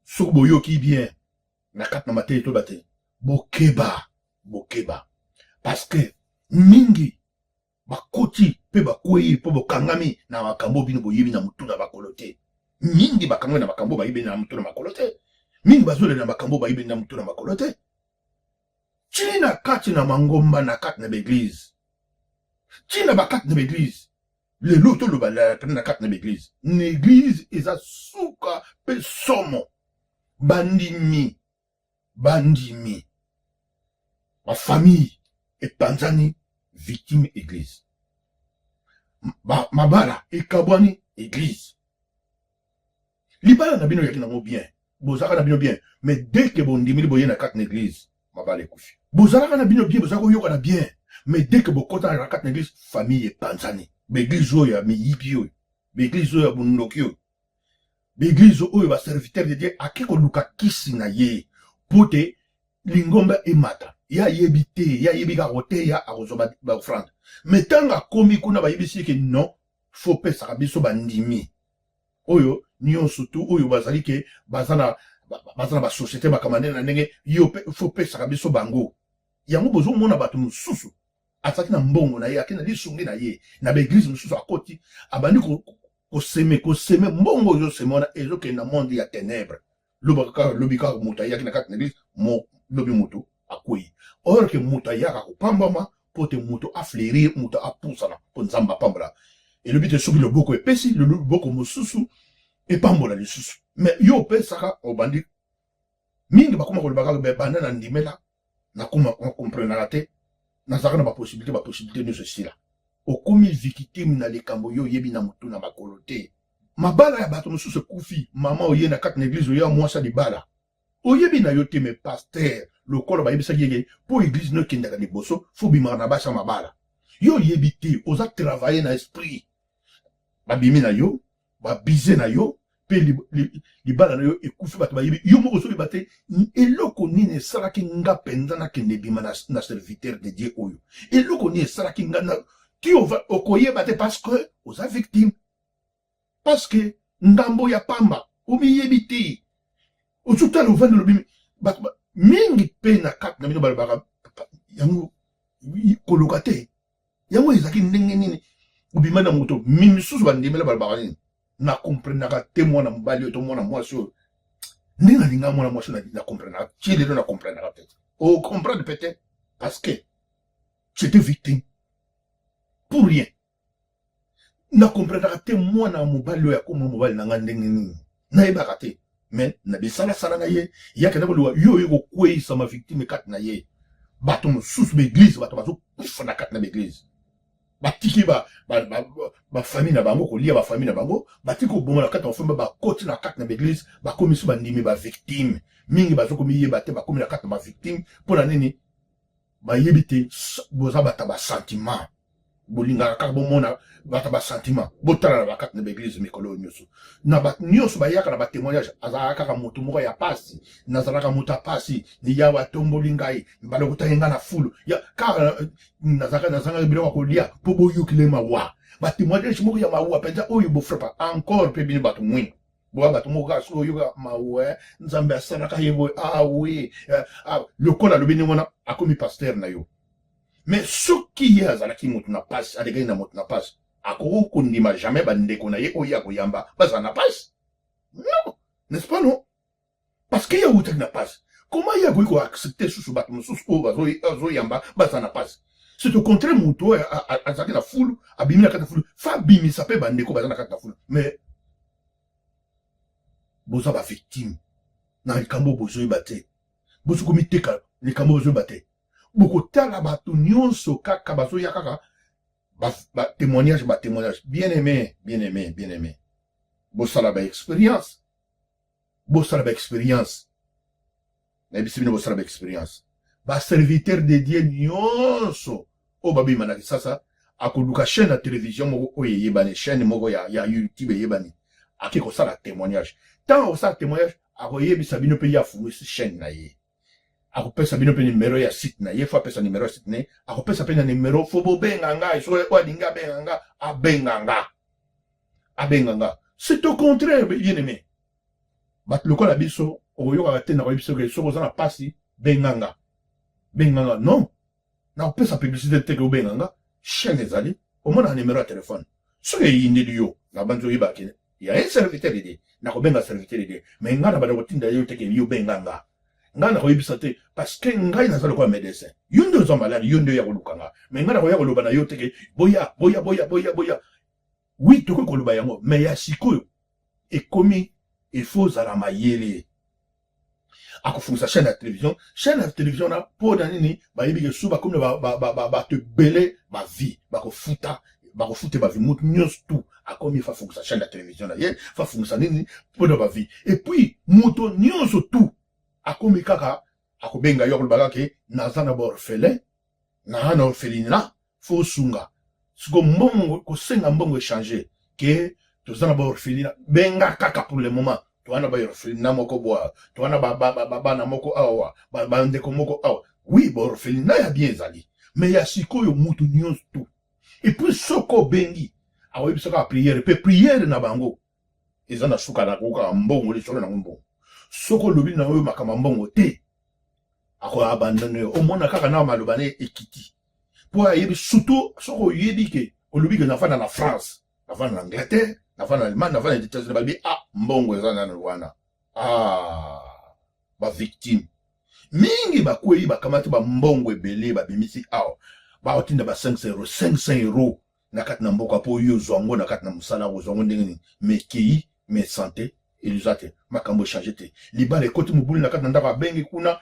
soki boyoki bien na kati na mateya, toyeba te, bokeba, bokeba, parce que mingi bakoti mpe bakwei mpo bokangami na makambo bino boyebi na motu na makolo te. Mingi bakangami na makambo bayebi na motu na makolo te. Mingi bazolela na makambo bayebi na motu na makolo te. Ntina kati na mangomba, na kati na baeglise, ntina bakati na baeglise lelo, toloba pene na kati na baeglise, na église eza suka mpe somo. Bandimi, bandimi, bafamille epanzani, victime église. Mabala ekabwani, église. Libala na bino eyaki nango bien, bozalaka na bino bien, mais dès que bondimili, boye na kati na église, mabala ekufi. Bozalaka na bino bien, bozalaka koyokana bien, mais dès que bokotaka na kati na église, famille epanzani. Baeglise oyo ya miyibi oyo, baeglise oyo ya bondoki oyo, baeglise oyo baserviteur de Dieu ake koluka kisi na ye po te lingomba emata. Ye ayebi te, ye ayebi kaka koteya, akozwa baofrande. Mais ntango akomi kuna, bayebisi ye ke non, faut pesaka biso bandimi oyo nyonso tu oyo bazali ke baza na basociété, makambo ndenge na ndenge, yo faut pesaka biso bango. Yango bozomona bato mosusu azalaki na mbongo na ye, ake na lisungi na ye na baeglise mosusu, akoti, abandi kosemer mbongo. Oyo ozosemer wana ezokende na monde ya ténèbre. Lobaka kaka, lobi kaka moto ayaki na kati na église, lobi moto akwei. Or ke moto ayaka kopambama mpo te moto afleurir, moto apusana mpo Nzambe apambola. Elobi te soki loboko epesi, loboko mosusu epambola lisusu. Mais yo opesaka, obandi mingi bakoma koloba kaka banda na ndimela, nakoma comprenaka te, nazalaka na bapossibilité, bapossibilité nyonso esila. Okomi victime na likambo yo oyebi na motu na makolo te. Mabala ya bato mosusu ekufi. Mama oye na kati na église, oya mwasi ya libala, oyebi na yo te, mais pasteur lokola bayebisaki ye ke mpo église no ekendaka liboso, faut bimaka na basi ya mabala. Yo oyebi te, oza travaille na esprit, babimi na yo, babize na yo, mpe libala na yo ekufi. Bato bayebi, yo moko ozoyeba te eloko nini esalaki nga mpenza nakende ebima na serviteur de Dieu oyo, eloko nini esalaki nga na ti okoyeba te, parce que oza victime, parce que ngambo ya pamba, omiyebi te. Ozotala, ovandi, olobi bato mingi mpe na kati na bino balobaka yango koluka te. Yango ezalaki ndenge nini obima na moto? Misusu bandimela, balobaka nini? Na comprenaka te mwana mobali oyo to mwana mwasi oyo, ndenge nalinga mwana mwasi, na comprenaka ti lelo, na comprenaka te. Ocomprendre peut-être parce que tu étais victime pour rien. Na comprenaka te mwana mobali oyo akóma mobali na nga ndenge nini, nayebaka te. Mais na bisalasala na ye, ye akenda koluka yo, oyo kokweyisama victime kati na ye. Bato mosusu baeglise, bato bazokufa na kati na baeglise, batiki bafamille na bango kolia, bafamille na bango batiki koboma na kati ya bafamille, bakoti na kati na baeglise, bakomisi bandimi bavictime. Mingi bazokomiyeba te, bakomi na kati na bavictime. Mpo na nini? Bayebi te. Boza bato basentiment, bolingaka kaka bomona bato basentiment. Botala na bakati na baeglise mikolo oyo nyonso, na bato nyonso bayaka na batémoignage, azalaka kaka moto moko ya pasi: nazalaka moto ya pasi, Yawe atomboli ngai, balokotaki ngai na fulu ya kaka, nazalaka nazangaki biloko ya kolia. Mpo boyokile mawa, batémoignage moko ya mawa mpenza oyo bofrappa encore mpe bino bato mwindu. Boya bato moko kaka soki oyoka mawa, Nzambe asalaka ye boye, awe lokola alobi ndenge wana, akomi pasteur na yo. Mais soki ye azalaki moto na pasi, alekaki na moto na pasi, akoki kondima jamais bandeko na ye oyo akoyamba bazala na pasi. Non, n'est-ce pas? Non, parce que ye awutaki na pasi. Comment ye akoki koaccepte susu bato mosusu oyo azoyamba bazala na pasi? C'est au contraire, moto oyo azalaki na fulu, abimi na kati na fulu, fa abimisa mpe bandeko baza na kati na fulu. Mais boza bavictime na likambo bozoyeba te, bozo komiteka likambo bozoyeba te. Bokotala bato nyonso kaka bazoya kaka batémoignage, batémoignage. Bien aimé, bien aimé, bien aimé, bosala baexpérience, bosala baexpérience. Nayebisi bino, bosala baexpérience. Baserviteur de Dieu nyonso oyo babima na Kisasa, akoluka chaîne ya télévision moko oyo eyebani, chaîne moko ya YouTube eyebani, ake kosala témoignage. Ntango akosala témoignage, akoyebisa bino mpe ye afungwisi chaîne na ye, akopesa bino mpe nimero ya site na ye. Faut apesa nimero ya site na ye, akopesa mpe na nimero faut bobenga ngai. Soki oyo alingi abenga nga, abenga nga, abenga nga. C'est au contraire, bien aimé, bato lokola biso okoyokaka te. Nakoyebi soki oza na pasi, benga nga, benga nga. Non, nakopesa publicité te ke obenga nga. Chaîne ezali, omona nimero ya telefone. Soki eyindeli yo na banzi, oyebaki ya un serviteur de Dieu, nakobenga serviteur de Dieu. Mais ngai na banda kotinda yo te ke yo benga nga. Ngai nakoyebisa te, parce que ngai naza lokola médecin. Yo nde oza malade, yo nde oya koluka nga. Mais ngai nakoya koloba na yo te ke boya, boya, boya, boya, boya. Oui, tokoki koloba yango, mais ya sikoyo ekomi, il faut ozala mayele. Akofungisa chaîne ya télévision, chaîne ya télévision na mpo na nini? Bayebi ke so bakomi na bato ebele, bavie bakofuta, bakofuta bavie. Motu nyonso tu akomi fa fungisa chaîne ya télévision na ye, fa fungisa nini mpo na bavie. Et puis moto nyonso tu akomi kaka akobenga yo, akoloba kaka ke naza na baorphelin, naa na orphelinat, faut osunga. Siko mbongo, kosenga mbongo échange ke toza na baorphelinat, benga kaka. Pour le moment toza na baorphelinat moko boa, toza na bana moko awa, bandeko moko awa. Oui, baorphelinat ya bien ezali, mais ya sikoyo mutu nyonso tout. Et puis soki obengi akoyebisa kaka prière, mpe prière na bango eza na suka na kaka mbongo, lisolo nango mbongo. Soki olobi na oyo makambo ya mbongo te, ako abandonne yo, omona kaka na maloba ne ekiti, mpo ayebi. Surtout soki oyebi ke olobi ke nafanda na France, nafanda na Angleterre, nafanda na Allemagne, nafanda na États-Unis, balobi: "Ah, mbongo eza nano wana." Ah, bavictime mingi bakwei, bakamati bambongo ebele, babimisi awa, baotinda ba 500 euro, 500 euro na kati na mboka, mpo oyo ozwa yango na kati na mosala, kozwa yango ndenge nini? Mais kei, mais santé eza te, makambo echange te, libala ekoti mobulu na kati na ndako. Abengi kuna,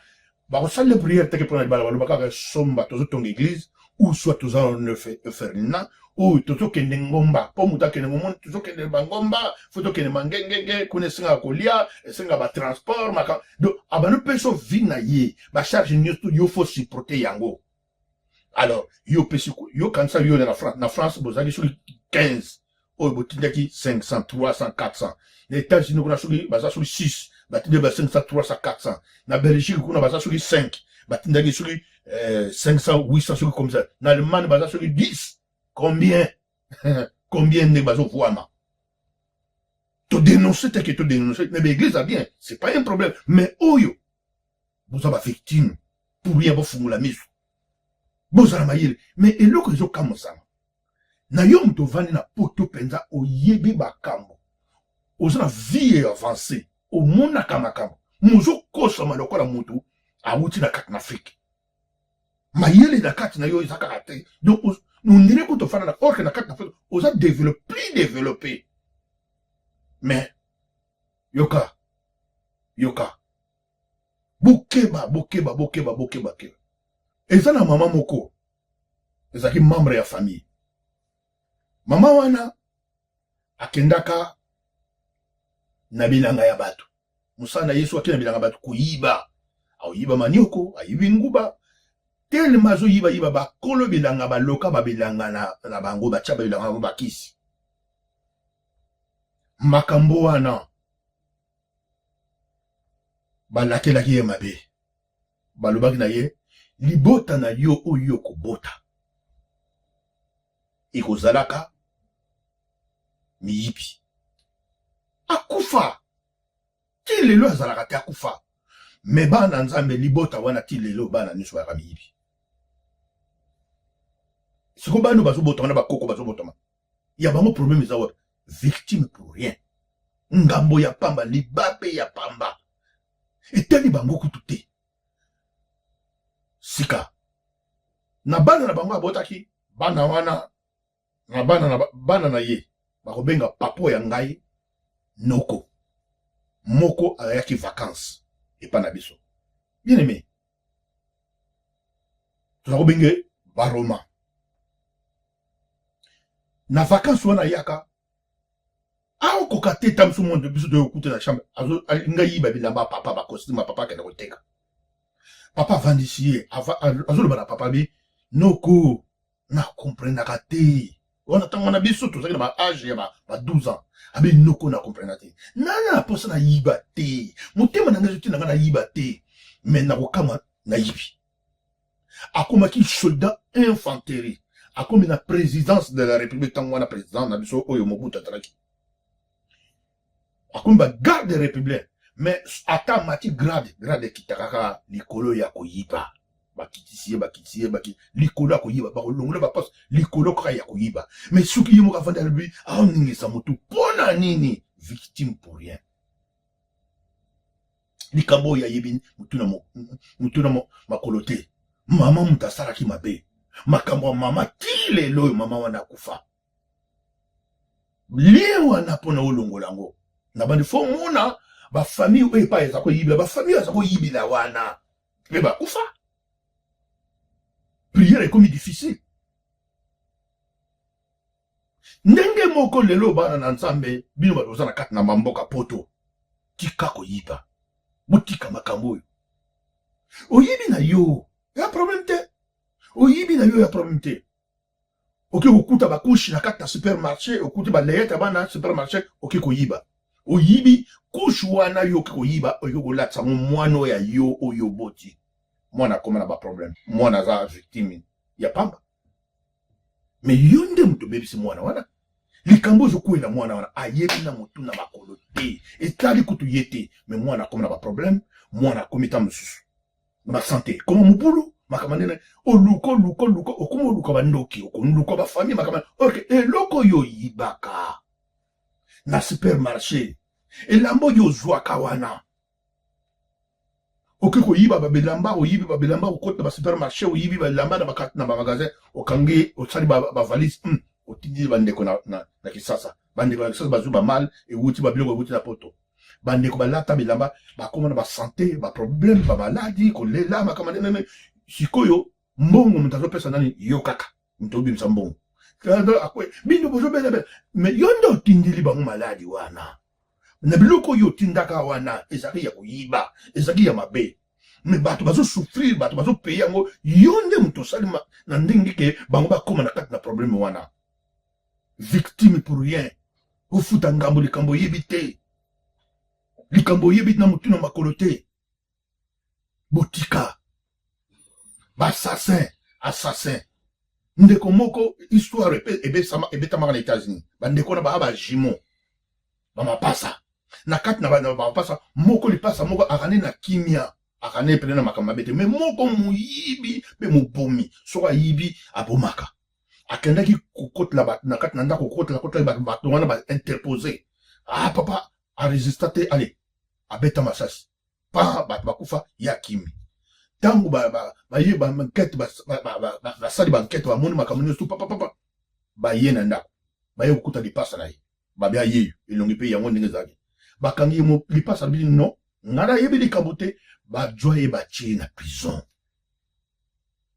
bakosalela prière teke mpona libala, baloba kaka somba tozotonga église ou soit toza orphelinat oyo tozokende ngomba, mpo moto akende ngomoni, tozokende bangomba, fo tokende mangengenge kuna, esengaka kolia, esengaka batransport maka. Donc abandi mpe so vie na ye, bacharge nyonso yo fo supporter yango. Alors yo opesi, yo kanisa yo na France, na France bozalaki soki 15 oyo botindaki 500, 300, 400. Na États-Unis kuna soki baza soki 6, batindaki ba 500, 300, 400. Na Belgique kuna baza soki 5, batindaki soki 500, 800, soki comme ça. Na Allemagne baza soki 10, combien, combien? Ndenge bazovwama, todénonce te ke todénonce na baéglise ya bien, c'est pas un problème, mais oyo boza bavictime pour rien. Bofungola miso, bozala mayele. Mais eloko ezokamwisama na yo, moto ovandi na poto mpenza, oyebi makambo, oza na vie avancée, omonaka makambo, mozokosama lokola moto awuti na kati na Afrike. Mayele na kati na yo eza kaka te. Donc ondire kutu ofanda na or que na kati na Afrike oza développé, plus développé. Mais yoka, yoka, bokeba, bokeba, bokeba, bokeba keba. Eza na mama moko ezalaki membre ya famille. Mama wana akendaka na bilanga ya bato, mosala na ye so akende na bilanga ya bato koyiba, aoyiba manioko, ayibi nguba. Telema azoyibayiba, bakolo bilanga baloka babilanga na bango, batya bilanga bango bakisi. Makambo wana balakelaki ye mabe, balobaki na ye: "Libota na yo oyo okobota ekozalaka miyibi." Akufa, ti lelo azalaka te, akufa. Mais bana Nzambe, libota wana ti lelo bana nyonso bayaka miyibi. Siko bana bazobotama na bakoko bazobotama ya bango, problème eza wapi? Victime pour rien, ngambo ya pamba, libabe ya pamba, etali bango kutu te. Sika na bana na bango abotaki, bana wana na bana na bana na ye bakobenga papo ya ngai noko moko ayaki vacance epa na biso. Bien aimé, toza kobenge baroma na vacance wana, ayaka aokoka te. Ta biso monde, biso toyokuta na chambre, alinga yiba bilamba papa, bacostume papa, akende koteka. Papa avandisi ye, azoloba na papa bi: "Noko, nakomprenaka te." Wana ntango wana biso tozalaki na baage ya ba 12 ans. Abi: "Noko, na comprena te, nana na mposa nayiba te, motema na ngai ezotinda ngai nayiba te, mais nakokama nayibi." Akomaki soldat infanterie, akomi na présidence de la République. Ntango wana président na biso oyo Mobutu azalaki, akomi bagarde républicain. Mais ata amati grade, grade ekitaka kaka likolo ya koyiba. Bakitisi ye, bakitisi ye, likolo ya koyiba, bakolongola baposte likolo kaka ya koyiba. Mais soki ye moko avandi, alobi aoningisa motu mpo na nini? Victime pour rien. Likambo oyo ayebi mutu na makolo te. Mama moto asalaki mabe, makambo ya mama ti lelo oyo mama wana akufa, lie wana mpona olongola yango na bandi fo mona bafamille oyo epai eza koyibila, bafamille oyo aza koyibila wana mpe bakufa. Prière ekomi difficile. Ndenge moko lelo, bana na Nzambe, bino bato boza na kati na bamboka poto, tika koyiba, botika makambo oyo. Oyibi na yo ya problème te, oyibi na yo ya problème te. Okoki kokuta bacouche na kati na supermarché, okuti baleyete ya bana supermarché, okoki koyiba, oyibi couche wana yo, okoki koyiba, okoki kolatisa ngo mwana oyo ya yo oyo oboti. Mwana akoma na baproblème, mwana aza victime ya pamba. Me yo nde moto obebisi mwana wana. Likambo ozokwela mwana wana ayebi na motu na makolo te, etali kutu ye te. Me mwana akoma na baproblème, mwana akomi ta mosusu na basante, koma mobulu, makambo ndenge oluka oluka oluka, okoma oluka bandoki, okoluka bafamille, makambo ok. Eloko oyo oyibaka na supermarché, elamba oyo ozwaka wana, okoki koyiba babilamba, oyibi babilamba, okoti na basupermarché, oyibi bilamba na bamagasin, okangi, osali bavalise, otindi bandeko na Kisasa. Bandeko na Kisasa bazwi bamal ewuti, babiloko ewuti na Poto. Bandeko balata bilamba, bakóma na basante, baproblème, bamaladi, kolela, makambo ndenge. Sikoyo mbongo moto azopesa nani? Yo kaka moto obimisa mbongo. Bino bozobelabela, mais yo nde otindeli bango maladi wana na biloko oyo otindaka wana. Ezalaki ya koyiba, ezalaki ya mabe, mais bato bazosouffrir, bato bazopaye yango. Yo nde moto osali na ndenge ke bango bakóma na kati na problème wana. Victime pour rien, ofuta ngambo likambo oyebi te, likambo oyebi na motu na makolo te. Botika baassassin, assassin. Ndeko moko, histoire ebetamaka na États-Unis, bandeko na baa bajumeaux, bamapasa. Na kati na bamapasa moko, lipasa moko akane na kimia, akane pene na makambo mabe te, mais moko moyibi mpe mobomi. Soko ayibi, abomaka. Akendaki kokotela bato na kati na ndako, kokotela kotela bato. Bato wana bainterpose. Ah, papa aresista te, ale abeta masasi pa, bato bakufa, ye akimi. Ntango baye baenquête, basali baenquête, bamoni makambo nyonso, papa papa baye na ndako, baye kokuta lipasa na ye, babi ayeyo elongi mpe yango ndenge ezalaki. Bakangi ye. Lipasa alobi: "Non, ngai nayebi likambo te." Bazwa ye, batie na prison.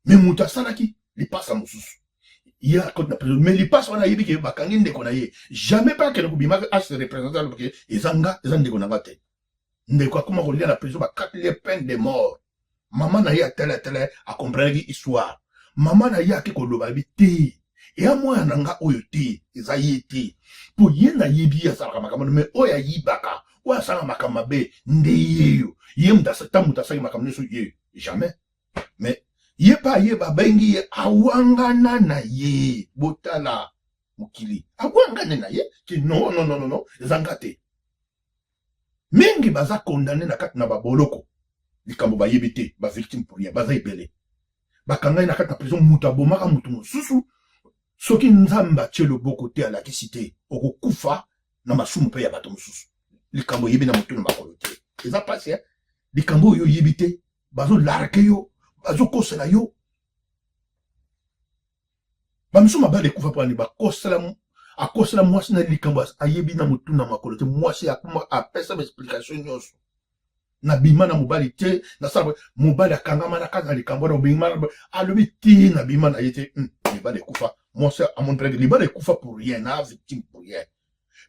Mais moto asalaki lipasa mosusu, ye akoti na prison, mais lipasa wana ayebi ke bakangi ndeko na ye. Jamais mpe akende kobima ase représente, alobi ke eza nga, eza ndeko na nga te. Ndeko akoma kolia na prison, bakateli ye peine de mort. Mama na ye atala atala, akomprenaki histoire. Mama na ye ake koloba, abi te, eya mwana na nga oyo te, eza ye te, mpo ye nayebi ye asalaka makambo, mais oyo ayibaka, oyo asalaka makambo mabe nde yeyo. Ye ta moto asalaki makambo nyonso, ye jamais. Mais ye mpe aye, babengi ye, awangana na ye. Botala mokili, awangane na ye ke non, non, non, non, eza nga te. Mingi baza condamné na kati na baboloko, likambo bayebi te, bavictime pour rien baza ebele. Bakangai na kati na prison moto abomaka moto mosusu. Soki Nzambe atie loboko te, alakisi te, okokufa na masumu mpe ya bato mosusu. Likambo oyebi na motu na makolo te, eza mpasi. Likambo oyo oyebi te, bazolarke yo, bazokosela yo. Bamisu mabala ekufa mpona nini? Bakosela, akosela mwasi na likambo ayebi na motu na makolo te. Mwasi apesa baexplication nyonso: "Nabima na mobali te, nasala." Mobali akangama na kati na likambo wana. Obima, alobi ti nabima na ye te. Libala ekufa. Mwasi amoni mpe libala ekufa pour rien, na victime pour rien.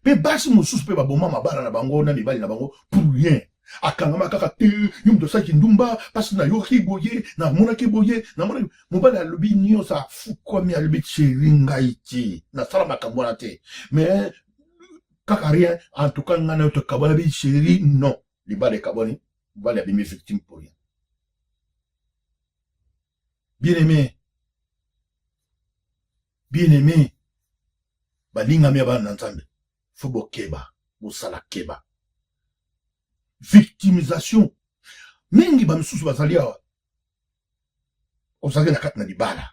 Mpe basi mosusu mpe baboma mabala na bango na mibali na bango pour rien. Akangama kaka te: "Yo moto asalaki ndumba, mpasi nayoki boye, namonaki boye, namonaki." Mobali alobi nyonso, afukwami, alobi: "Chéri, ngai te nasala makambo wana te." Mais kaka rien. "En tout cas, ngai na yo tokabwana." Bi: "Chéri, non." Libala ekabwani, mobali abimi victime pour rien. Bien aimé, bien aimé, balingami ya bana na Nzambe, faut bokeba, bosala keba. Victimisation mingi, bamisusu bazali awa. Ozalaki na kati na libala,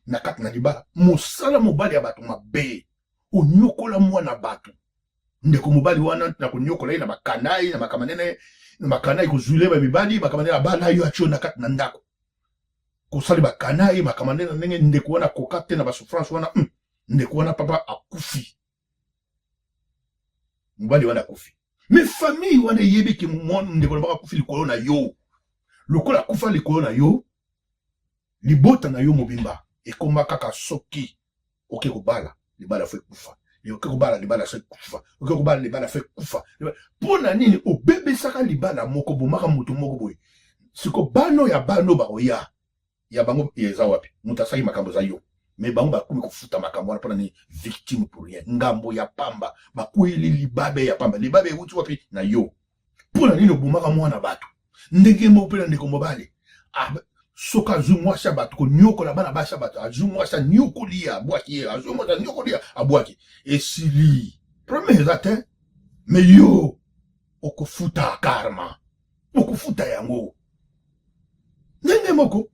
na kati na libala, mosala mobali ya bato mabe, onyokola mwana bato. Ndeko mobali wana na konyokola ye na bakanai, na makambo nene, na bakanai, kozwile bamibali, makambo nene, abala yo, atio na kati na ndako, kosali bakanai, makambo nene na ndenge. Ndeko wana akoka te na basouffrance wana. Ndeko wana, papa akufi, mobali wana akufi. Mais famille wana eyebi ke ndeko na bango akufi likolo na yo. Lokola akufa likolo na yo, libota na yo mobimba ekoma kaka soki oke kobala, libala faut ekufa, oke kobala, libala faut ekufa, oke kobala, libala faut ekufa. Mpo na nini obebisaka libala moko, bomaka moto moko boye? Siko bano ya bano bakoya ya bango eza wapi? Moto asalaki makambo eza yo, mais bango bakomi kofuta makambo wana. Mpona nini? Victime pour rien, ngambo ya pamba, bakweli libabe ya pamba. Libabe ewuti wapi? Na yo. Mpo na nini obomaka mwana bato? Ndenge moko mpe na ndeko mobali. Ah, soki azwi mwasi ya bato konyokola bana basi ya bato, azwi mwasi anyokoli ye, abwaki ye, azwi mwasi anyokoli ye, abwaki, esili. Problème eza te, mais yo okofuta karma, okofuta yango ndenge moko.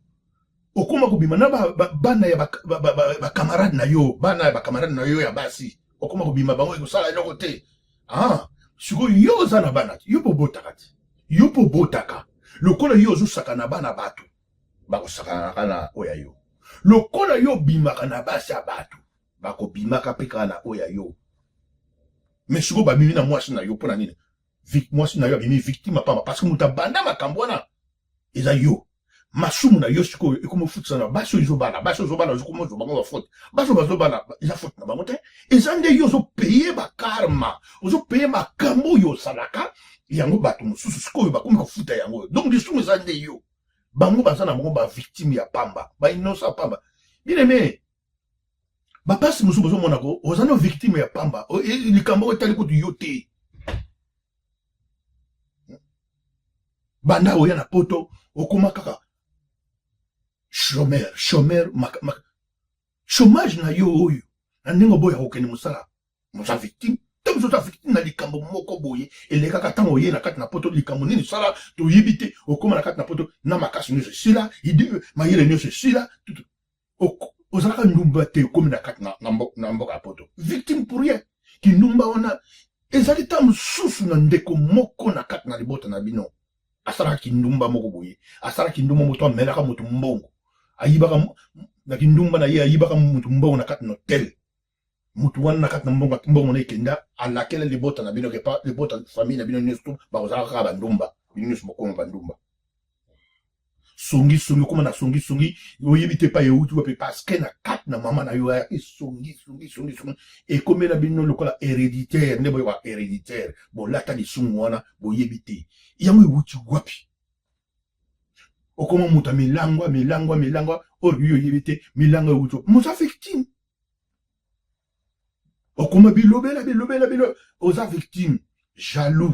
Okoma kobima na bana ya bacamarade na yo, bana ya bacamarade na yo ya basi, okoma kobima bango, ekosala eloko te. Ah, sikoyo yo oza na bana te, yo mpo obotaka te, yo mpo obotaka. Lokola yo ozosaka na bana bato, bakosakanaka na oyo ya yo. Lokola yo obimaka na basi ya bato, bakobimaka mpe kaka na oyo ya yo. Mais sikoyo babimi na mwasi na yo mpo na nini? Mwasi na yo abimi victime pamba, parce que moto abanda makambo wana eza yo. Masumu na yo sikoyo ekomi ofutisa na basi oyo ezobala, basi oyo ozobala, ozokomi ozwa bango bafaute. Basi oyo bazobala, eza faute na bango te, eza nde yo ozopeye bakarma, ozopeye makambo oyo osalaka yango. Bato mosusu sikoyo bakomi kofuta yango. Donc lisumu eza nde yo, bango baza na bango bavictime ya pamba, bainnocent pamba. Bien aimé, bapasi mosusu bozomona ko oza no victime ya pamba, likambo oyo etali kutu yo te. Banda oya na poto, okoma kaka chômeur, chômeur, chômage na yo oyo na ndenge oboya kokende mosala, moza victime. Ntango mosusu oza victime na likambo moko boye elekaka ntango oye na kati na poto. Likambo nini osala toyebi te. Okóma na kati na poto na makasi nyonso esila, mayele nyonso esila. Ozalaka ndumba te, okomi na kati na mboka ya poto, victime pour rien. Kindumba wana ezali ntango mosusu na ndeko moko na kati na libota na bino asalaka kindumba moko boye, asalaka kindumba, moto amelaka moto mbongo, ayibaka na kindumba na ye, ayibaka moto mbongo na kati na hotel. Motu wana na kati na mbongo, mbongo na ekenda, alakela libota na bino ke libota, famille na bino nyonso to bakozalaka kaka bandumba, bino nyonso bokoma bandumba. Songi songi, okoma na songi songi, oyebi te epai euti wapi, parce que na kati na mama na yo ayaki songi songi songi songi, ekomela bino lokola héréditaire. Nde boyoka héréditaire, bolata lisumu wana, boyebi te yango ewuti wapi. Okoma moto ya milangwa, milangwa, milangwa oyo yo oyebi te milangwa ewuti wapi, moza victime. Okoma bilobela, bilobela, bilo, oza victime. Jaloux,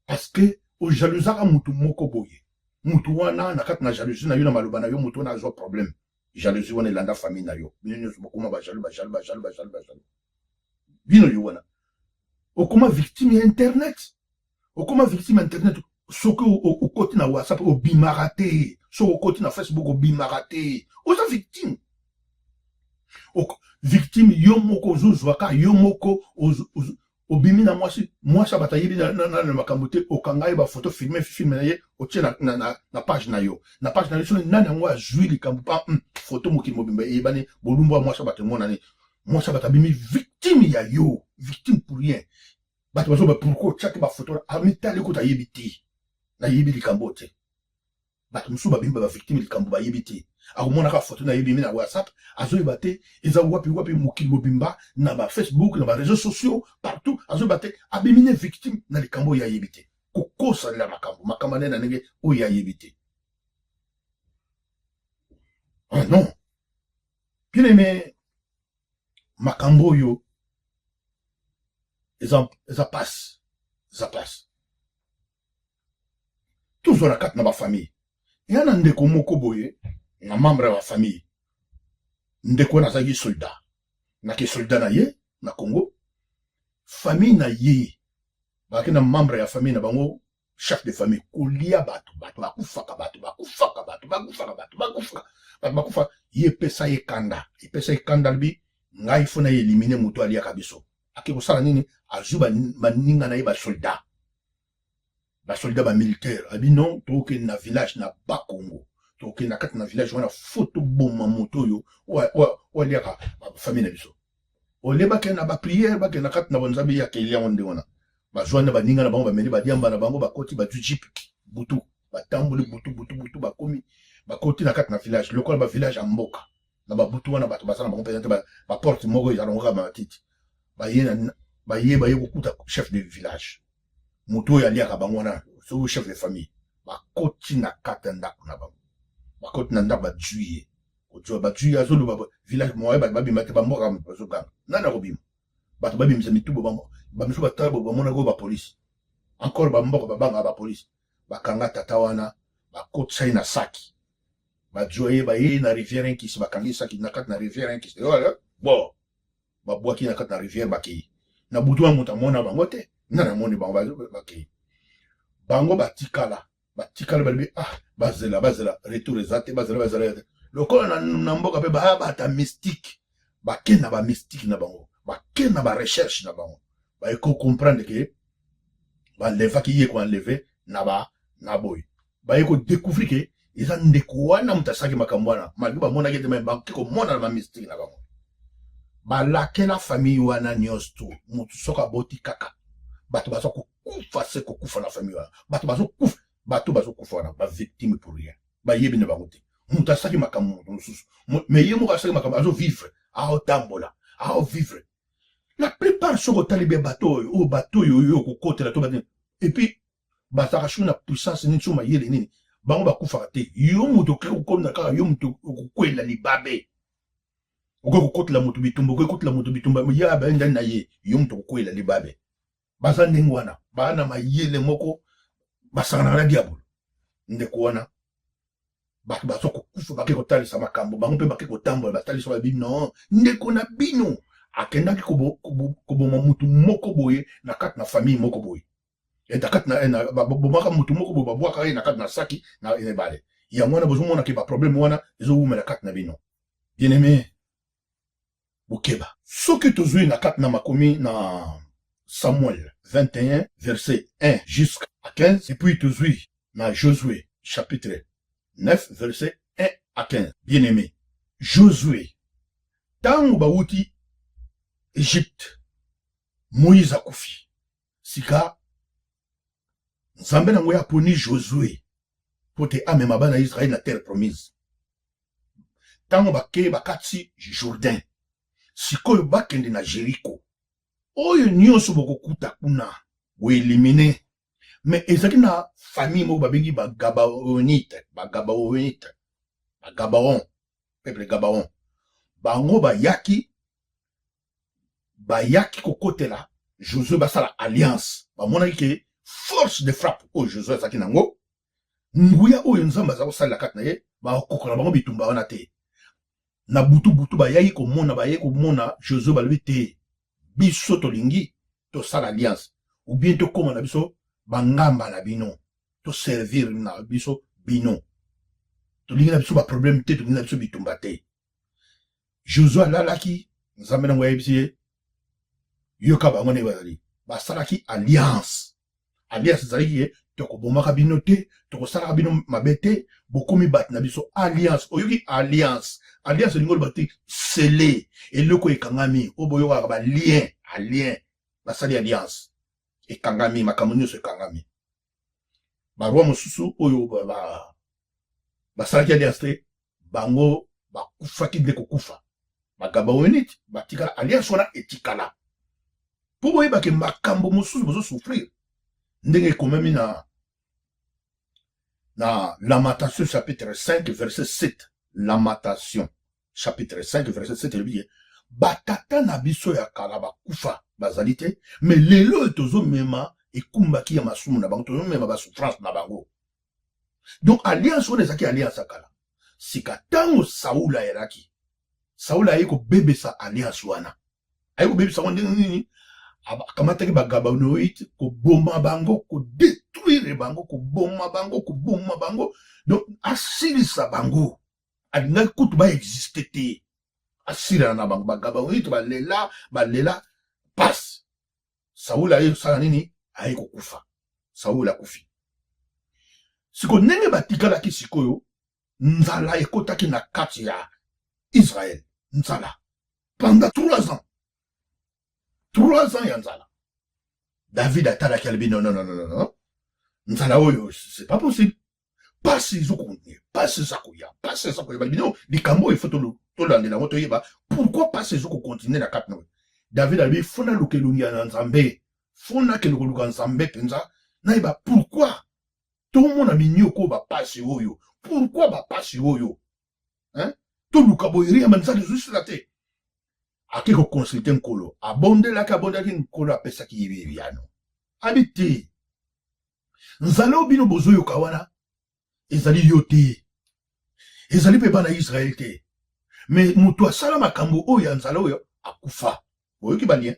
parce que ojalousaka mutu moko boye, mutu wana na kati na jalousie na yo, na maloba na yo, mutu wana azwa problème. Jalousie wana elanda famille na yo, bino nyonso bokoma bajaloux, bajaloux, bajaloux, bajaloux, bajaloux. Bino yo wana okoma victime ya internet, okoma victime ya internet. Soki okoti na WhatsApp, obimaka te. Soki okoti na Facebook, obimaka te. Oza victime, victime. Yo moko ozozwaka, yo moko obimi na mwasi, mwasi bato ayebi na makambo te, okanga ye bafoto, filme filme na ye, otie na page na yo, na page na yo. Soki nani yango azwi likambo pa foto, mokili mobimba eyebani, bolumbu ya mwasi bato emonani, mwasi bato abimi victime ya yo, victime pour rien. Bato bazoba pourquoi otiaki bafoto, amitali kuta ayebi te, nayebi likambo te. Bato mosusu babimi ba bavictime, likambo bayebi te. Akomonaka foto na ye ebimi na WhatsApp, azoyeba te eza wapi wapi, mokili mobimba, na bafacebook, na baréseaux sociaux, partout, azoyeba te. Abimi ne victime na likambo oyo ayebi te, kokosalela makambo, makambo nde na ndenge oyo ayebi te. Ah non, bien aimé, makambo oyo eza pasi, eza pasi. Tozwa na kati na bafamille, eya na ndeko moko boye na membre ya bafamille. Ndeko wana azalaki soldat, nake soldat na ye na Congo. Famille na ye bazalaki na membre ya famille na bango, chef de famille, kolia bato, bato bakufaka, bato bakufaka, bato bakufaka, bato bakufaka, bato bakufa. Ye epesa ye kanda, epesa ye kanda, alobi: "Ngai faut na éliminer moto aliaka biso." Ake kosala nini? Azwi baninga na ye, basoldat, basoldat, bamilitaire. Abi: "Non, tokokende na village na Bakongo, tokokende na kati na village wana, faut toboma moto oyo oyo aliaka famille na biso." Ole bakende na baprière, bakende na kati na bonzambe, ye akeli yango ndenge wana. Bazwani na baninga na bango, bameli badiamba na bango, bakoti, bazwi jeep butu, batamboli butu butu butu, bakomi, bakoti na kati na village. Lokola bavillage ya mboka na babutu wana, bato baza na bango mpenza te, baporte moko ezala ngo kaka matiti. Baye, baye kokuta chef de village, moto oyo aliaka bango wana, soki chef de famille. Bakoti na kati ya ndako na bango, bakoti na ndako, bazwi ye, kozwa, bazwi ye, azoloba village moye bato babima te, bamboka bazoganga, nani akobima? Bato babimisa mitubo bango, bamisu batala, bamonaki oyo bapolisi encore, bamboka babangaka bapolisi. Bakanga tata wana. Bakotisa ye na saki, bazwa ye, baye na rivière Nkisi, bakangi saki na kati na rivière Nkisi, bo babwaki na kati na rivière, bakei na butu wana. Moto amona bango te. Nga namoni bango bakei, bango batikala, batikala, balobi: "Ah, bazela, bazela, retour eza te, bazela, bazela te." Lokola na mboka mpe baya bata mystique, bake na bamystique na bango, bake na barecherche na bango, baye kocomprendre ke balevaki ye, koenlever na ba na boye. Baye kodécouvrir ke eza ndeko wana moto asalaki makambo wana, malgré bamonaki ete, me bakoki komona na bamystique na bango. Balakela famille wana nyonso to motu soki aboti kaka, bato baza kokufa se kokufa na famille wana. Bato bazokufa, bato bazokufa wana, bavictime pour rien, bayebi na bango te moto asalaki makambo. Moto mosusu, mais ye moko asalaki makambo, azovivre, aotambola, aovivre. La plupart, soki otali be, bato oyo, oyo bato oyo oyo okokotela to bato, et puis bazalaka soki na puissance nini, soki mayele nini, bango bakufaka te. Yo moto okoki kokomna kaka, yo moto okokwela libabe, okoki kokotela moto bitumba, okoki kokotela moto bitumba, ye abayendani na ye, yo moto okokwela libabe. Baza ndenge wana, baa na mayele moko, basanganaka na diabolo. Ndeko wana, bato baza kokufa, bake kotalisa makambo, bango mpe bake kotambola, batalisa, babi: "Non, ndeko na bino akendaki koboma mutu moko boye na kati na famille moko boye, na kati na babomaka mutu moko boye, babwaka ye na kati na saki na ebale. Yango wana bozomonaki baproblème wana ezowumela kati na bino." Bien aimé, bokeba. Soki tozwi na kati na makomi na Samuel 21 verset 1 jusqu'à 15, et puis tozwi na Josué chapitre 9 verset 1 à 15. Bien aimé, Josué, ntango bawuti Egypte, Moïse akufi, sika Nzambe nango aponi Josué mpo te amema bana ya Israele na terre promise. Ntango bakei, bakati Jourdain, sikoyo bakende na Jericho. Oyo nyonso bokokuta kuna, boéliminer. Mais ezalaki na famille moko babengi Bagabaonite, Bagabaonite, Bagabaon, peuple Gabaon. Bango bayaki kokotela Josue, basala alliance. Bamonaki ke force de frappe oyo Josue azalaki nango, nguya oyo Nzambe aza kosalela kati na ye, bakokoka na bango bitumba wana te. Na butu butu bayaki komona, bayaki komona Josue, balobi: "Te, biso tolingi tosala alliance, ou bien tokóma na biso bangamba na bino, toservir na biso bino. Tolingi na biso baproblème te, tolingi na biso bitumba te." Josue alalaki, Nzambe nango ayebisi ye: "Yoka bango ndenge bazali." Basalaki alliance. Alliance ezalaki ye: "Tokobomaka bino te, tokosalaka bino mabe te, bokomi bato na biso." Alliance, oyoki alliance? Alliance elingi oloba te sele eloko ekangami, oyo boyokaka balien, alien. Basali alliance, ekangami, makambo nyonso ekangami. Baroi mosusu oyo basalaki alliance te, bango bakufaki nde kokufa. Bagabaonite batikala, alliance wana etikala. Mpo boyebake makambo mosusu bozosouffrir, ndenge ekomami na Lamentation chapitre 5 verset 7. Lamentation chapitre 5 verset 7 elobi ye: "Batata na biso ya kala bakufa, bazali te, mais lelo oyo tozomema ekumbaki ya masumu na bango, tozomema basouffrance na bango." Donc alliance wana ezalaki alliance ya kala. Sika ntango Saul ayelaki, Saul aye kobebesa alliance wana. Aye kobebisa yango ndenge nini? Akamataki Bagabanoïte, koboma bango, kodétruire bango, koboma bango, koboma bango, donc asilisa bango. Alingaki kutu baexiste te, asilana na bango. Bagabanoïte balela, balela pasi. Saul aye kosala nini? Aye kokufa. Saul akufi. Sikoyo ndenge batikalaki, sikoyo nzala ekotaki na kati ya Israel, nzala pendant 3 ans, 3 ans ya nzala. David atalaki, alobi: "Non, non, non, non, non, nzala oyo, c'est pas possible. Pasi ezokontinue, pasi eza koya, pasi eza koya." Balobi: "No, likambo oyo, ifo tolandela yango, toyeba pourquoi pasi ezokokontinue na kati na oyo." David alobi: "Fo naluka elongi ya Nzambe, fo nakende koluka Nzambe mpenza, nayeba pourquoi tomona minyoko oyo, bapasi oyo, pourquoi bapasi oyo, hein? Toluka boye, riyamba nzala ezosila te." Ake koconsulter Nkolo, abondelaki, abondelaki Nkolo, apesaki ye biyano. Abi te: "Nzala oyo bino bozoyoka wana Ezali yo te, ezali mpe bana Israël te, mais moto asala makambo oyo ya nzala oyo akufa. Boyoki balien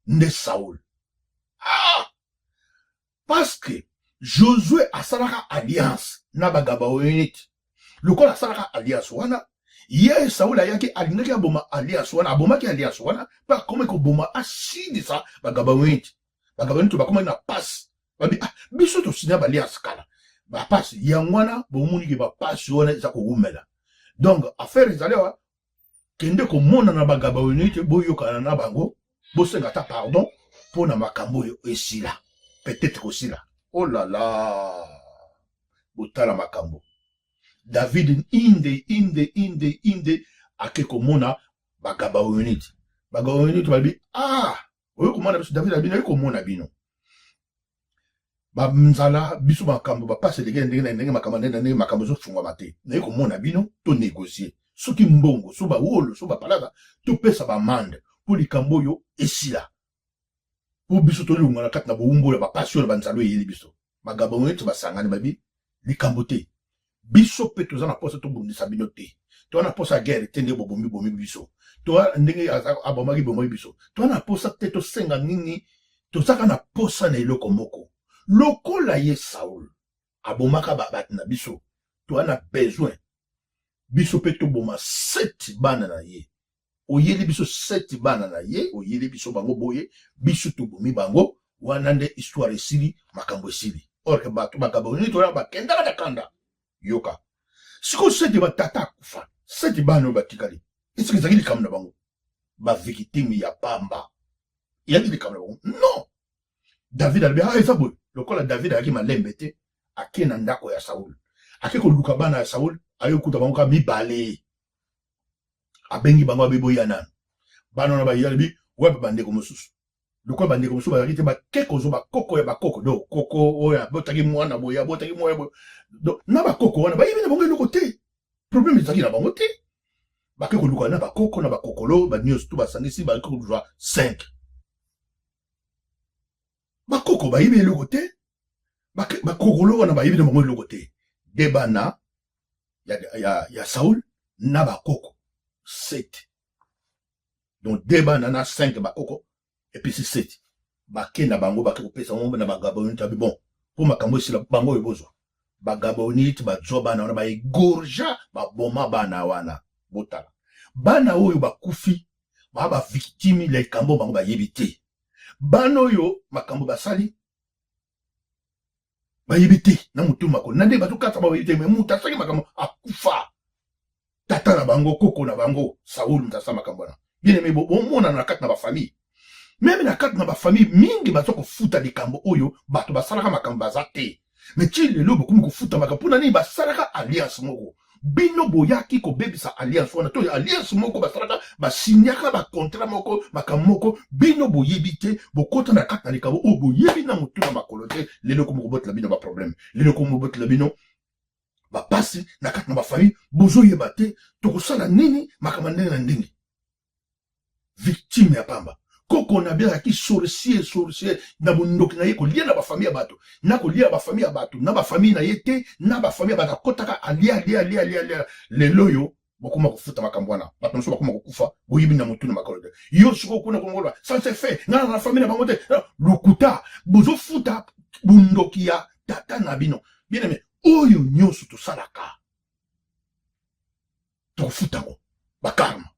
nde Saul. Ah! Parce que Josué asalaka alliance na Bagabaonite. Lokola asalaka alliance wana, ye Saul ayaki alingaki aboma alliance wana, abomaki alliance wana mpe akomaki koboma asilisa Bagabaonite. Bagabaonite bakomaki na pasi, babi ah, biso tosinya baliance kala, bapasi yango wana bomoni ke bapasi wana eza kowumela. Donc affaire ezali awa, kende komona na Bagabaonite, boyokana na bango, bosenga ata pardon mpo na makambo oyo esila, peut-être kosila. Oh là là, botala makambo. David inde inde inde inde ake komona Bagabaonite. Bagabaonite balobi ah, oyo komona biso. David abi naye komona bino banzala biso, makambo bapasi eleki na ndenge na ndenge, makambo ndenge na ndenge, makambo ezofungwama te. Naye komona bino to négocier, soki mbongo, so bawolo, so bapalaka, topesa bamande mpo likambo oyo esila, mpo biso tolongwa na kati na bowumbu oyo, bapasi oyo, banzala oyo eyeli biso. Bagabonete basangani, babi likambo te, biso mpe toza na mposa tobundisa bino te, toza na mposa ya guerre te, ndenge bobomi bomi biso, toza ndenge abomaki bomaki biso, toza na mposa te. Tosenga nini? Tozaka na mposa na eloko moko, lokola ye Saul abomaka bato na biso, toza na besoin biso mpe toboma sept bana na ye. Oyeli biso sept bana na ye, oyeli biso bango boye, biso tobomi bango, wana nde histoire esili, makambo esili. Or ke bato Bagabonite wana bakendaka na kanda. Yoka sikoyo, sept batata akufa, sept bana oyo batikali, esika ezalaki likambo na bango, bavictime ya pamba, eyaki likambo na bango? Non. David alobi ah, eza boye. Lokola David ayaki malembe te, ake na ndako ya Saul, ake koluka bana ya Saul, aye kuta bango kaka mibale. Abengi bango, abe boya nanu. Bana wana baye, alobi wapi bandeko mosusu? Lokola bandeko mosusu bazalaki te, bake kozwa bakoko ya bakoko. Donc koko oyo abotaki mwana boye, abotaki mwana boye, donc na bakoko wana bayebi na bango eloko te, problème ezalaki na bango te. Bake koluka na bakoko na bakokolo banyonso tu, basangisi, bake kozwa 5 bakoko, bayebi eloko te. Bakokolo wana bayebi na bango eloko te, de bana ya Saul na bakoko 7. Donc de bana na 5 bakoko epesi 7. Bake na bango, bake kopesa bango na Bagabonite. Abi bon, mpo makambo esila, bango oyo bozwa. Bagabonite bazwa bana wana, baégorger, baboma bana wana. Botala bana oyo bakufi, baa bavictime ya likambo bango bayebi te. Bana oyo makambo basali bayebi te, na motu makolo na nde bazokata, bayebi te. Mais moto asalaki makambo akufa, tata na bango, koko na bango Saul, moto asala makambo wana. Bien aimé, bomona na kati na bafamille, même na kati na bafamille mingi baza kofuta likambo oyo bato basalaka makambo baza te. Mais ti lelo bokomi kofuta makambo mpona nini? Basalaka alliance moko, bino boyaki kobebisa alliance wana, to alliance moko basalaka, basinyaka bacontrat moko, makambo moko bino boyebi te. Bokota na kati na likambo oyo boyebi na motu na makolo te. Lelo komi kobotela bino baproblème, lelo komi kobotela bino bapasi na kati na bafamille. Bozoyeba te tokosala nini, makambo ndenge na ndenge, victime ya pamba. Koko na azalaki sorcier, sorcier na bondoki na ye, kolia na bafamille ya bato, na kolia na bafamille ya bato, na bafamille na ye te, na bafamille ya bato akotaka, alia, alia, alia, alia, alia. Lelo oyo bokoma kofuta makambo wana, bato mosusu bakoma kokufa, boyebi na motu na makolo te. Yo sikoyo kuna kongoloba ça se fait, nga na famille na bango te, lokuta. Bozofuta bondoki ya tata na bino. Bien aimé, oyo nyonso tosalaka tokofuta yango, bakarma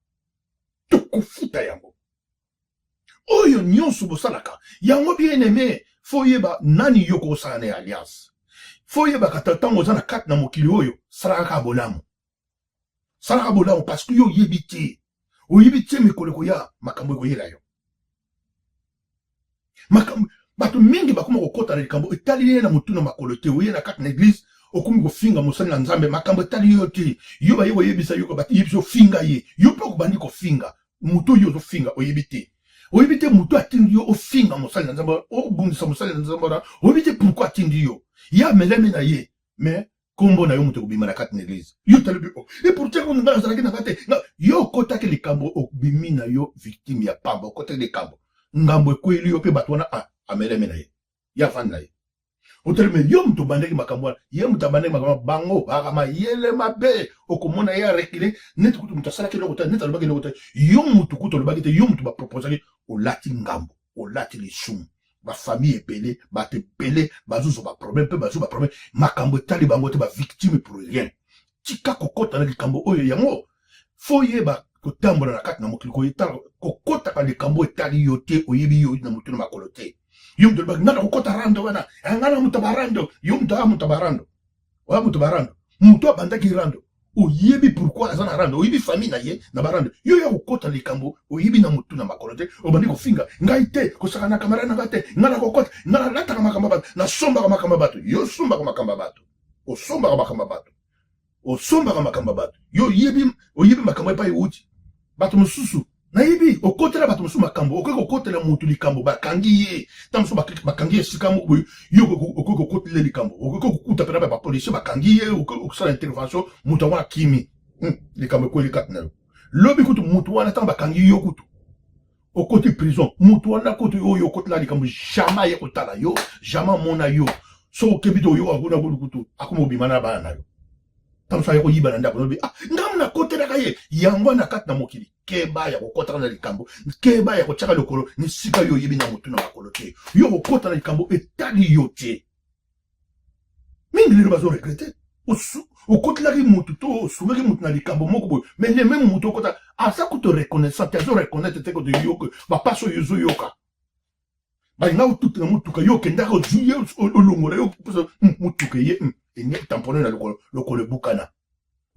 tokofuta yango, oyo nyonso bosalaka yango. Bien aimé, faut oyeba nani yo kosala na alliance. Faut oyebaka ntango oza na kati na mokili oyo, salaka kaka bolamu, salaka bolamu, parce que yo oyebi te, oyebi te mikolo ekoya, makambo ekoyela yo. Makambo bato mingi bakoma kokɔta na likambo etali ye na motu na makolo te. Oye na kati na église, okomi kofinga mosali na Nzambe, makambo etali yo te. Yo baye koyebisa yo, yebisa ofinga ye, yo mpe okobandi kofinga motu oyo ozofinga. Oyebi te, oyebi te motu atindi yo ofinga mosali na Nzambe, obundisa mosali na Nzambe wana. Oyebi te pourquoi atindi yo, ye amelami na ye, mais kombo na yo moto ekobima na kati na église. Yo talobi o et pourtant nga nazalaki na nga te. Yo okotaki likambo, obimi na yo victime ya pamba. Okotaki likambo, ngambo ekweli yo mpe bato wana amelemi na ye, ye avandi na ye. Otali me yo moto obandaki makambo wana, ye moto abandaki makambo wana, bango baka mayele mabe. Okomona ye arekile neti kutu moto asalaki eloko te, neti alobaki eloko te. Yo moto kutu olobaki te, yo moto baproposaki, olati ngambo, olati lisumu. Bafamille ebele, bato ebele bazozwa baproblème mpe bazwa baproblème, makambo etali bango te, bavictime pour rien. Tika kokota na likambo oyo yango fo yeba kotambola na kati na mokili, koyetala kokotaka likambo etali yo te, oyebi yo na motu na makolo te. Yo moto olobaki ngai nakokota rando wana, eh, ngai na moto barando, yo moto aya moto barando, oya moto barando, moto abandaki rando, oyebi pourquoi aza na rando, oyebi famille na ye na barando. Yo ya kokota likambo oyebi na motu na makolo te, obandi kofinga ngai te, kosaka na camarade na ngai te, ngai nakokota, ngai nalataka makambo ya bato, nasombaka makambo ya bato. Yo osombaka makambo ya bato, osombaka makambo ya bato, osombaka makambo ya bato. Yo oyebi, oyebi makambo epai euti bato mosusu. Nayebi okotela bato mosusu makambo, okoki kokotela motu likambo bakangi ye, ntango mosusu bakangi ye esika moko boye, yo okoki kokotela likambo, okoki kokuta mpena bapolisier bakangi ye, okoki kosala intervention, moto yango akimi, likambo ekweli kati na yo. Lobi kutu motu wana ntango bakangi yo kutu okoti prison, motu wana kutu oyo okotela likambo jamais aye kotala yo, jamais amona yo. Soki okebi te oyoka kuna kutu akoma obima na bana na yo, ntango mosusu aye koyiba na ndako, lobi ah ngambo nakotelaka ye. Yango na kati na mokili, keba ya kokɔtaka na likambo, keba ya kotiaka lokolo na esika yo oyebi na motu na makolo te. Yo kokɔta na likambo etali yo te. Mingi lelo bazo regretter, okotelaki motu to osungaki motu na likambo moko boye, mais le même motu okota aza kutu reconnaissant te, azo reconnaître te kote yoka bapasi oyo ozoyoka. Balinga otuta na motuka, yo okendaka ozwi ye, olongola yo motuka ye enye tampone na lokolo, lokolo ebukana,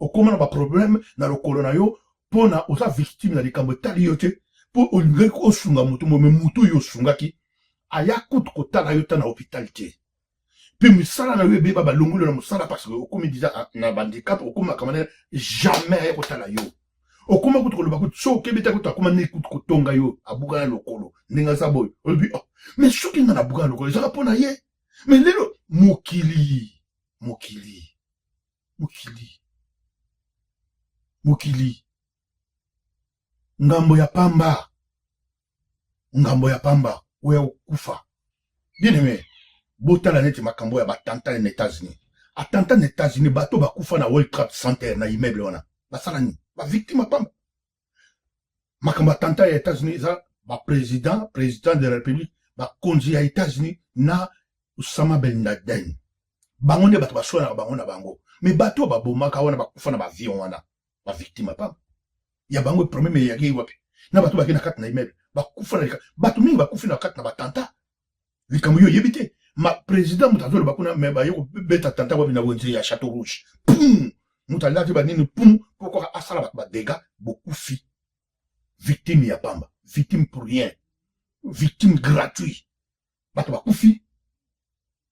okóma na baproblème na lokolo na yo mpona oza victime na likambo etali yo te, mpo olingaki osunga motu mo, me motu oyo osungaki aya kutu kotala yo ta na hôpital te, mpe misala na yo ebeba, balongoli na mosala parce que okomi déjà na bahandicap, okomi makambo na jamais aya kotala yo. Okoma kutu koloba kutu soki okebi te kutu akoma nde kutu kotonga yo, abukana lokolo ndenge aza boye, olobi oh, mais soki nga nabukana lokolo ezaka mpo na ye. Mais lelo mokili, mokili, mokili, mokili, ngambo ya pamba, ngambo ya pamba, oya kokufa. Bien aimé, botala neti makambo ya baattentat na États-Unis. Attentat na États-Unis, bato bakufa na World Trade Center, na immeuble wana, basala nini? Bavictime ya pamba. Makambo attentat ya États-Unis eza baprésident, président de la République, bakonzi ya États-Unis na Osama Ben Laden, bango nde bato baswanaka bango na bango. Mais bato oyo babomaka wana, bakufa na baavion wana, bavictime ya pamba. Ya bango problème eyaki wapi? Na bato bake na kati na immeuble bakufa na bato mingi bakufi na kati na baattentat, likambo yo oyebi te. Ma président moto azoloba kuna, me baye kobeta attentat wapi? Na wenze ya Château Rouge, pum, moto alati banini, pum, po kaka asala bato badégâts, bokufi, victime ya pamba, victime pour rien, victime gratuit. Bato bakufi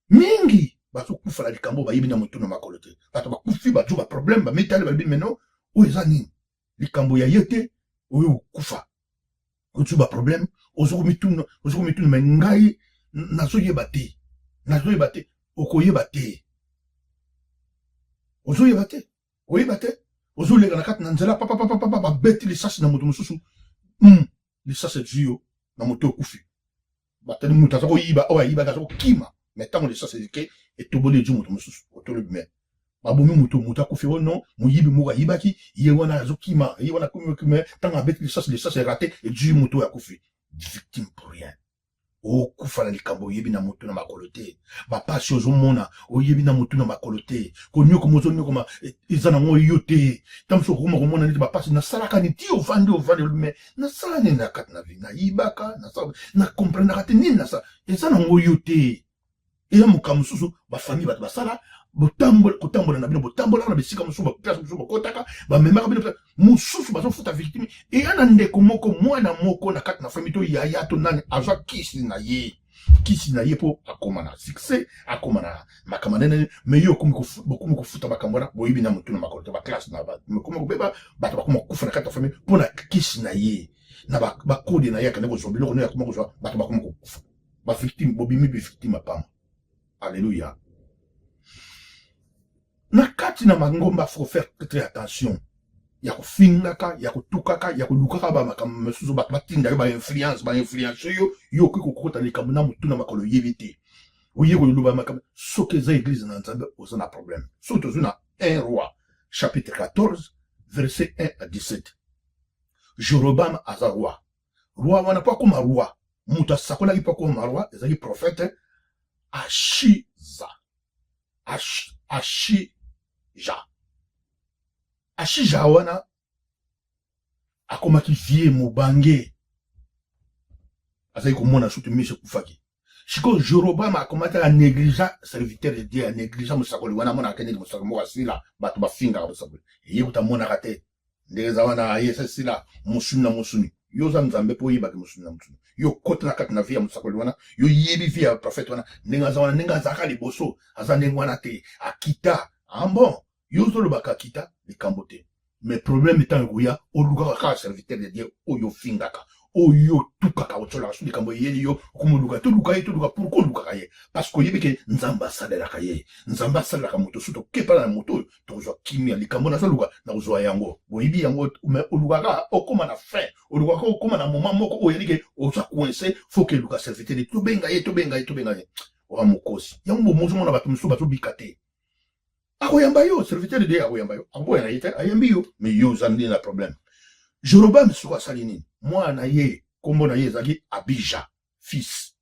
mingi, bazokufa na likambo bayebi na motu na makolo te. Bato bakufi, bazwa baproblème, bamitali, balobi meno oyo eza nini? Likambo ya ye te. Oyo okufa, ozwi baproblème, ozo komituna, ozo komituna, me ngai nazoyeba te, nazoyeba te. Okoyeba te, ozoyeba te, oyeba te. Ozoleka na kati na nzela, papapapapa, babeti lisasi na moto mosusu, lisasi ezwi yo na moto, okufi. Batali moto aza koyiba, oyo ayibaki aza kokima, me ntango lisasi eke etoboli, ezwi moto mosusu, otolobi me babomi moto, moto akufi. Oyo non, moyibi moko ayibaki, ye wana azokima, ye wana akomi, ntango abeti lisasi, lisasi erate, ezwi moto oyo, akufi, victime pour rien. Okufa na likambo oyebi na motu na makolo te. Bapasi ozomona, oyebi na motu na makolo te. Konyokoma ozonyokoma, eza nango yo te. Ntango mosusu okokoma komona neti bapasi nasalaka nini ti ovandi, ovandi, me nasala nini na kati na vie? Nayibaka, nakomprendaka te nini nasala, eza nango yo te. Eya mokambo mosusu, bafamille, bato basala kotambola na bino, botambolaka na bisika mosusu, baplace mosusu bokotaka, bamemaka bino mosusu, bazofuta victime. Eya na ndeko moko, mwana moko na kati na famille, to yaya to nani, azwa kisi na ye, kisi na ye mpo akóma na succès, akóma na makambo nene. Mais yo bokomi kofuta makambo wana, boyebi na motu na makolo te. Baklasse na komi kobeba, bato bakoma kokufa na kati ya famille mpo na kisi na ye, na bakode na ye akende kozwa biloko no, akoma kozwa, bato bakoma kokufa, bavictime, bobimi bavictime apamba. Alléluia. Na kati na mangomba, faut faire très attention ya kofingaka, ya kotukaka, ya kolukaka bamakambo mosusu. Bato batinda yo bainfluence, bainfluence yo, yo okoki kokota likambo na motu na makolo oyebi te. Oye koloba makambo soki eza eglise na Nzambe, oza na problème. Soki tozwi na 1 Roi chapitre 14 verset 1 à 17, Jorobam aza roi. Roi wana, mpo akóma roi, moto asakolaki mpo akóma roi ezalaki prophète Ashiza. Ashija. Ashija wana akomaki vie mobange, azali komona sutu, miso ekufaki. Sikoyo Jorobam akomaki anégligea serviteur de Dieu, anégligea mosakoli wana. Amonaka te ndenge mosakoli moko asila, bato bafingaka mosakoli, eye kuta amonaka te ndenge eza wana. Aye esila mosuni na mosuni. Yo oza Nzambe mpo oyebaki mosuni na mosuni. Yo kota na kati na vie ya mosakoli wana, yo yebi vie ya prophète wana, ndenge aza wana, ndenge azalaka liboso, aza ndenge wana te, akita. Ah bon, yo ozolobaka akita, likambo te. Mais problème ntango ekoya, olukaka kaka serviteur de Dieu oyo ofingaka, oyo otukaka, otyolaka. So likambo eyeli yo, okoma oluka, toluka ye, toluka. Pourquoi olukaka ye? Parce que oyebi ke Nzambe asalelaka ye. Nzambe asalelaka moto. So tokepala na moto oyo, tokozwa kimia. Likambo nazoluka, nakozwa yango. Boyebi yango. Mais olukaka okóma na fin, olukaka okóma na moment moko oyo oyebi ke oza coincé, faut ke eluka serviteur de, tobenga ye, tobenga ye, tobenga ye. Oka mokosi yango. Bomozomona bato mosusu bazobika te. Akoyamba yo, serviteur de Dieu akoyamba yo, akoboya na ye te, ayambi yo, mais yo oza nde na problème. Jorobam siko asali nini? Mwana na ye, nkombo na ye ezalaki Abija fils,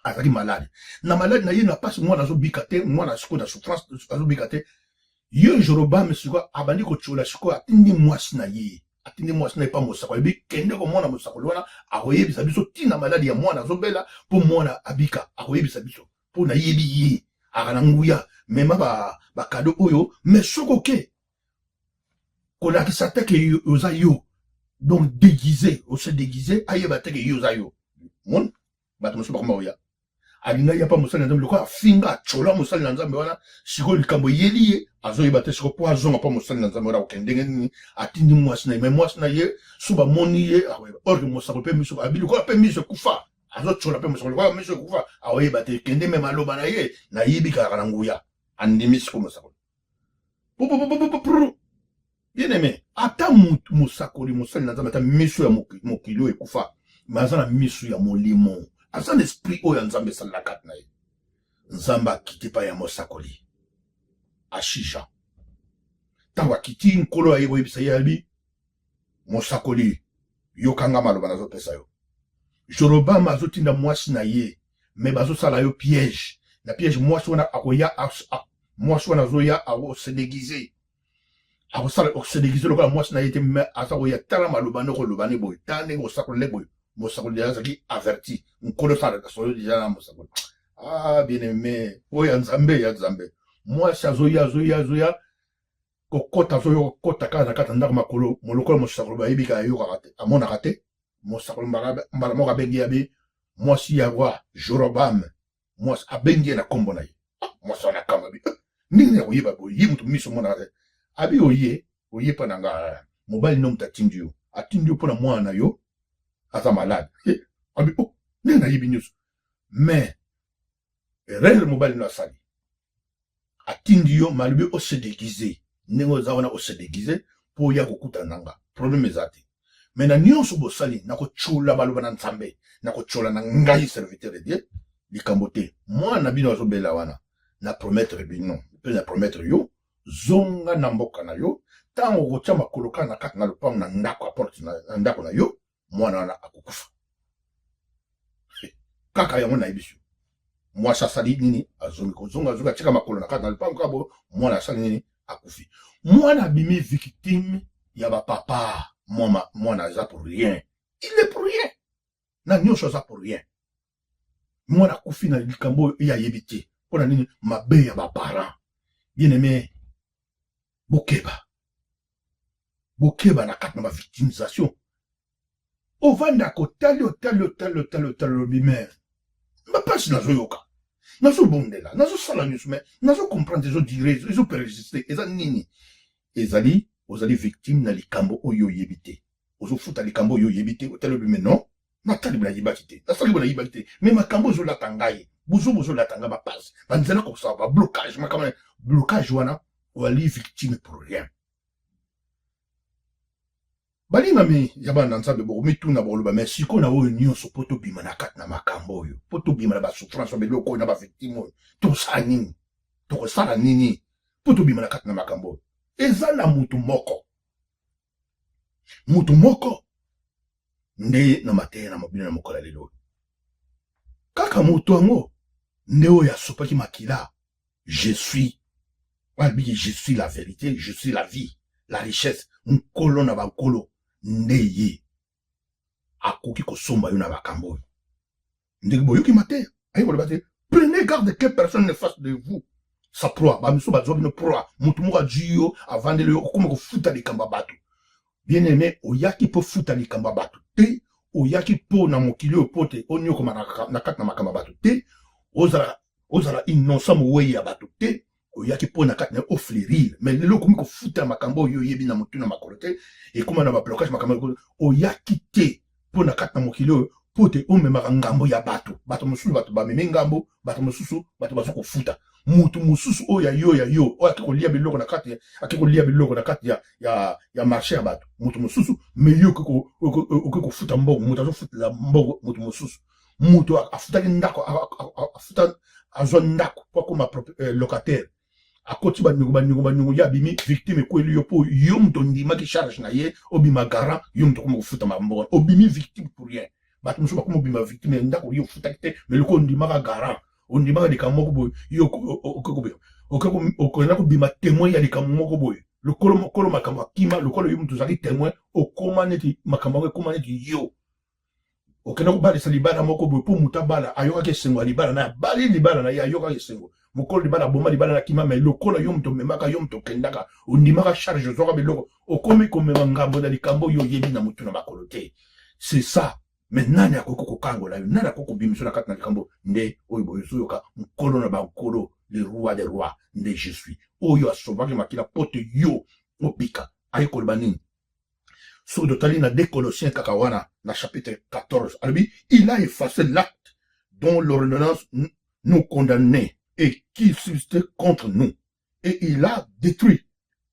azalaki malade. Na malade na ye, na mpasi, mwana azobika te. Mwana sikoyo na souffrance, azobika te. Ye Jorobam sikoyo abandi kotiola. Sikoyo atindi mwasi na ye, atindi mwasi na ye pa mosakoli, ayebi: kende komona mosakoli wana, akoyebisa biso ntina maladi ya mwana azobela, mpo mwana abika. Akoyebisa biso mpo nayebi ye, aka na nguya. Mema bacadeau ba oyo, mais soki oke kolakisa te ke oza yo, donc déguisé, ose déguisé, ayeba te ke yo oza yo. Moni bato mosusu bakoma oya, alinga ya pa mosali na Nzambe, lokola afinga, atyola mosali na Nzambe wana. Sikoyo likambo eyeli ye, azoyeba te sikoyo mpo azonga mpo mosali na Nzambe wana akokende ndenge nini. Atindi mwasi na ye, mais mwasi na ye, so bamoni ye, akoyeba. Or mosakoli mpe miso abi, lokola mpe miso ekufa, azotyola mpe mosakoli, lokola miso ekufa, akoyeba te. Kende, me maloba na ye, nayebi kaka na nguya. Andimi sikoyo mosakoli. Bien aimé, ata mutu mosakoli, mosali na Nzambe, ata miso ya mokili oyo ekufa, me aza na miso ya molimo, aza na esprit oyo ya Nzambe esalela kati na ye. Nzambe akiti epai ya mosakoli Ashija. Ntango akiti, Nkolo aye koyebisa ye, abi: mosakoli, yokanga maloba nazopesa yo. Jorobam azotinda mwasi na ye, me bazosala yo piège na piège. Mwasi wana akoya, mwasi wana azoya, akose déguise, akosala ose déguise lokola mwasi na ye te, me aza koya. Tala maloba nde okoloba ne boye, tala ndenge osakola nde boye. Mosakoli deja azalaki averti. Nkolo sala solo deja na mosakoli. Ah, bien aimé, oyo ya Nzambe, ya Nzambe. Mwasi azoya, azoya, azoya kokota, azoya kokota kaka na kati ya ndako, makolo molokola mosakoli bayebi kaka, ayokaka te, amonaka te. Mosakoli mbala moko abengi ye: mwasi ya roi Jorobam. Mwasi abengi ye na nkombo na ye. Ah, mwasi wana akanga bi: eh, ndenge ya koyeba boye, ye moto miso omonaka te. Abi: oye, oye mpa na nga, mobali no moto atindi yo, atindi yo mpo na mwana na yo aza malade. Eh, abi: oh, ndenge nayebi nyonso. Mais erreur mobali no asali, atindi yo, malobi ose déguise ndenge oza wana, ose déguise mpo oya kokutana na nga. Problème eza te, mais na nyonso bosali, nakotyola baloba na Nzambe, nakotyola na ngai serviteur de Dieu, likambo te. Mwana na bino azobela wana, na promettre bino mpe na promettre yo, zonga na mboka na yo. Ntango okotia makolo kaka na kati na lopango na ndako ya porte na ndako na yo, mwana wana akokufa kaka. Yango nayebi yo. Mwasi asali nini? Azongi, kozonga, azongi, atika makolo na kati na lopango kaka boyo, mwana asali nini? Akufi. Mwana abimi victime ya bapapa. Mwana aza pour rien, il est pour rien na nyonso, aza pour rien. Mwana akufi na likambo oyo ye ayebi te. Mpo na nini? Mabe ya baparent. Bien aimé, bokeba, bokeba na kati na bavictimisation. Ovandaka, otali, otali, otali, otali, otali, olobi: mais bapasi nazoyoka, nazobondela, nazosala nyonso, mais nazocomprendre, ezodire, ezopersiste, eza nini? Ezali ozali victime na likambo oyo oyebi te. Ozofuta likambo oyo oyebi te. Otali, olobi: mais non, natali boye, nayibaki te, nasali boye, nayibaki te, mais makambo ezolata ngai, bozo bozolata ngai, bapasi, banzela kosala bablocage, makambo blocage wana, ozali victime pour rien. Balingami ya bana na Nzambe, bokomituna, bokoloba: "Me sikoyo na oyo nyonso, mpo tobima na kati na makambo oyo, mpo tobima na basouffrance ya biloko oyo na bavictime oyo, tosala nini? Tokosala nini mpo tobima na kati na makambo oyo?" Eza na mutu moko, mutu moko nde na mateya na mobino na mokolo ya lelo. Kaka moto yango nde oyo asopaki makila. Je suis, balobiki: "Je suis la vérité, je suis la vie, la richesse." Nkolo na bankolo nde ye akoki kosomba yo na makambo oyo. Ndenge boyoki mateya, ayi koloba te: "Prenez garde que personne ne fasse de vous sa proie." Bamisu bazwa bino proie. Motu moko azwi yo, avandeli yo, okóma kofuta likambo ya bato. Bien aimé, oyaki mpo futa likambo ya bato te. Oyaki mpo na mokili oyo mpo te onyokoma na kati na makambo ya bato te, ozala innocent, mowei ya bato te. Oyaki mpo na kati na yo ofleurir, mais lelo okomi kofuta makambo oyo oyebi na motu na makolo te, ekóma na bablocage. Makambo oyaki te mpo na kati na mokili oyo mpo te omemaka ngambo ya bato. Bato mosusu, bato bamemi ngambo, bato mosusu, bato baza kofuta. Motu mosusu oyo ya yo oyo ake kolia biloko na kati, ake kolia biloko na kati ya marché ya bato, moto mosusu. Mais yo okoki kofuta mbongo, moto azofutela mbongo moto mosusu. Moto afutaki ndako, afuta, azwa ndako po akóma locataire, akoti baniongo, baniongo, baniongo, ye abimi victime. Ekweli yo mpo yo moto ondimaki charge na ye, obima garant. Yo moto okoma kofuta mbongo, obimi victime pour rien. Bato mosusu bakoma obima victime ya ndako yo ofutaki te, mais loko ondimaka garant, ondimaka likambo moko boye, yo okenda kobima témoin ya likambo moko boye. Lokolo mokolo makambo akima, lokolo yo moto ozalaki témoin, okóma neti makambo yango ekóma neti yo. Okenda kobalisa libala moko boye mpo moto abala, ayokaki esengo ya libala na ye, abali libala na ye, ayokaki esengo. Mokolo libala aboma libala na kima, mais lokola yo moto omemaka, yo moto okendaka, ondimaka charge, ozwaka biloko, okomi komema ngambo na likambo oyo oyebi na motu na makolo te. C'est ça. Mais nani akoki kokangola yo? Nani akoki kobimisa na kati na likambo nde oyo boye ozoyoka? Nkolo na bankolo, le roi des rois, nde je suis oyo asovaki makila po te yo obika. Aye koloba nini? Soki totali na 2 Colossiens kaka wana na chapitre 14, alobi: "Il a effacé l'acte dont l'ordonnance nous condamnait et qui subsistait contre nous, et il a détruit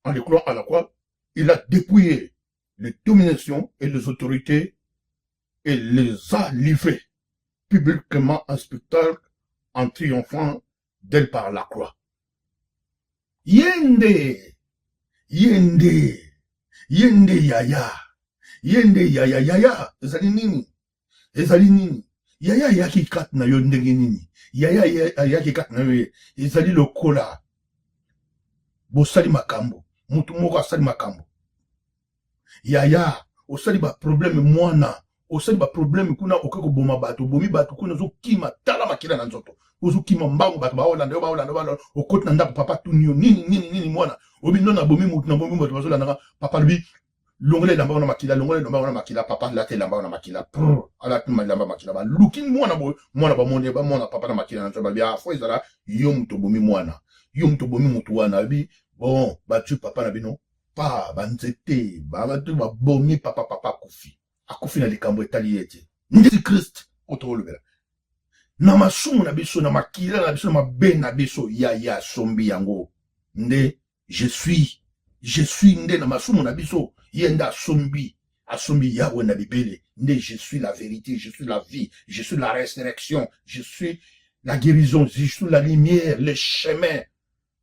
en le clouant à la croix. Il a dépouillé les dominations et les autorités et les a livrées publiquement en spectacle en triomphant d'elles par la croix." Yende, yende, yende yaya, yende yaya. Yaya ezali nini? Ezali nini? Yaya ayaki kati na yo ndenge nini? Yaya ayaki kati na yo, ezali lokola bosali makambo, motu moko asali makambo. Yaya, osali baproblème, mwana, osali baproblème kuna, okoki koboma bato, obomi bato kuna, ozokima, tala makila na nzoto, ozokima mbangu, bato baolanda yo, baolanda, baolanda. Okoti na ndako, papa tuni yo: "Nini, nini, nini, mwana?" Obi: "No, nabomi motu, nabomi moto, bazolandanga." Papa alobi: "Longola elamba wana makila, longola elamba wana makila." Papa alata elamba wana makila, alati elamba makila. Baluki mwana boye, mwana bamoni, bamona papa na makila na nzoto. Balobi: "Afo ezala yo moto obomi mwana, yo moto obomi motu wana." Alobi: "Bon, batui papa na bino pa banzete, bato babomi papa." Papa akufi, akufi na likambo etali ye te. Ndeti Christ oyo tokolobela na masumu na biso, na makila na biso, na mabe na biso, ya asombi yango. Nde je suis, je suis nde na masumu na biso, ye nde asombi, asombi. Yawe na bibele nde je suis la vérité, je suis la vie, je suis la résurrection, je suis la guérison, je suis la lumière, le chemin,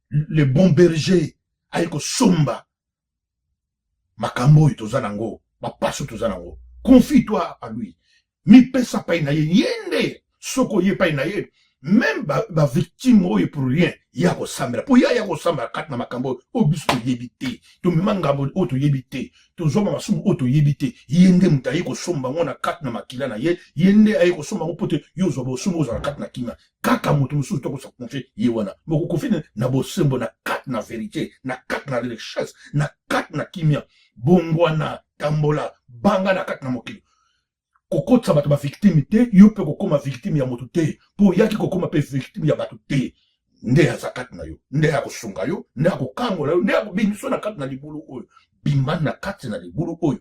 le bon berger. Aye kosomba makambo oyo toza nango, bapasi oyo toza nango. Confie toi à lui, mipesa pai na ye. Ye nde soki oye epai na ye, même bavictime oyo pour rien, ye akosambela mpo ye aya kosambela kati na makambo oyo, oyo biso toyebi te, tomema ngambo oyo toyebi te, tozwa masumu oyo toyebi te. Ye nde moto aye kosomba yango na kati na makila na ye. Ye nde aye kosomba yango mpo te yo ozwa bosembo, ozala kati na kimia. Kaka moto mosusu tokosa confier ye wana, mokoconfier na bosembo, na kati na vérité, na kati na richesse, na kati na kimia. Bongwana, tambola, banga na kati na mokili, kokotisa bato bavictime te. Yo mpe kokóma victime ya moto te, mpo oyaki kokóma mpe victime ya bato te. Nde aza kati na yo, nde akosunga yo, nde akokangola yo, nde akobimisa na kati na libulu oyo. Bima na kati na libulu oyo.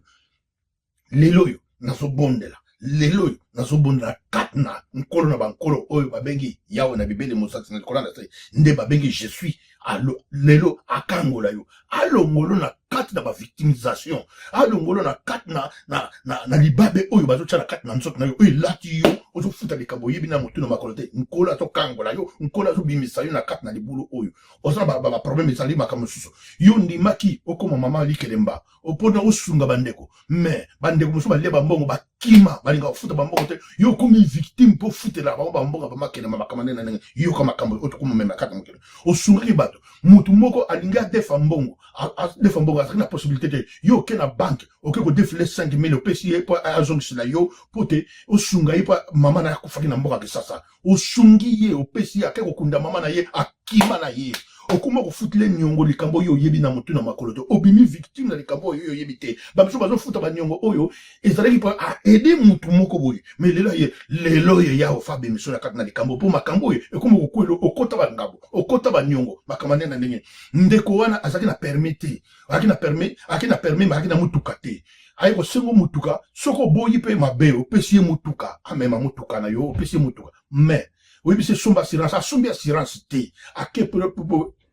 Lelo oyo nazobondela, lelo oyo nazobondela kati na nkolo na bankolo oyo babengi Yawe na bibele, mosati na likolo na se, nde babengi je suis. Alo, lelo akangola yo, alongolo na kati na bavictimisation, alongola na kati na libabe oyo bazotya na kati na nzoto na yo, oyo elati yo, ozofuta likambo oyebi na motu na makolo te. Nkolo azokangola yo, Nkolo azobimisa yo na kati na libulu oyo oza na baproblème. Ezali makambo mosusu. Yo ndimaki okóma mama likelemba mpona osunga bandeko, mais bandeko mosusu balia bambongo, bakima, balingaka kofuta bambongo te. Yo okomi victime mpo ofutela bango bambongo, bamakelema, makambo ndenge na ndenge. Yoka makambo oyo tokomomema kati na mokili. Osungaki bato, motu moko alingi adefa mbongo, adefa mbongo, azalaki na possibilité te. Yo oke na banque, oke kodefile 5000, opesi ye mpo azongisela yo, mpo te osunga ye, mpo mama na ye akufaki na mboka Kisasa. Osungi ye, opesi ye, ake kokunda mama na ye, akima na ye. Okoma kofutela niongo, likambo oyo oyebi na motu na makolo te. Obimi victime na likambo oyo oyebi te. Bamisu bazofuta baniongo oyo ezalaki mpo aide mutu moko boye, mais lelo ye, lelo oyo ya ofa bemiso na kati na likambo, mpo makambo oyo ekoma kokwela, okota bangabo, okota baniongo, makambo ndenge na ndenge. Ndeko wana azalaki na permis te, azalaki na permis, azalaki na permis, azalaki na motuka te. Aye kosenga motuka, soki oboyi mpe mabe, opesi ye motuka, amema motuka na yo, opesi ye motuka, mais oyebisi esomba assurance, asombi assurance te, ake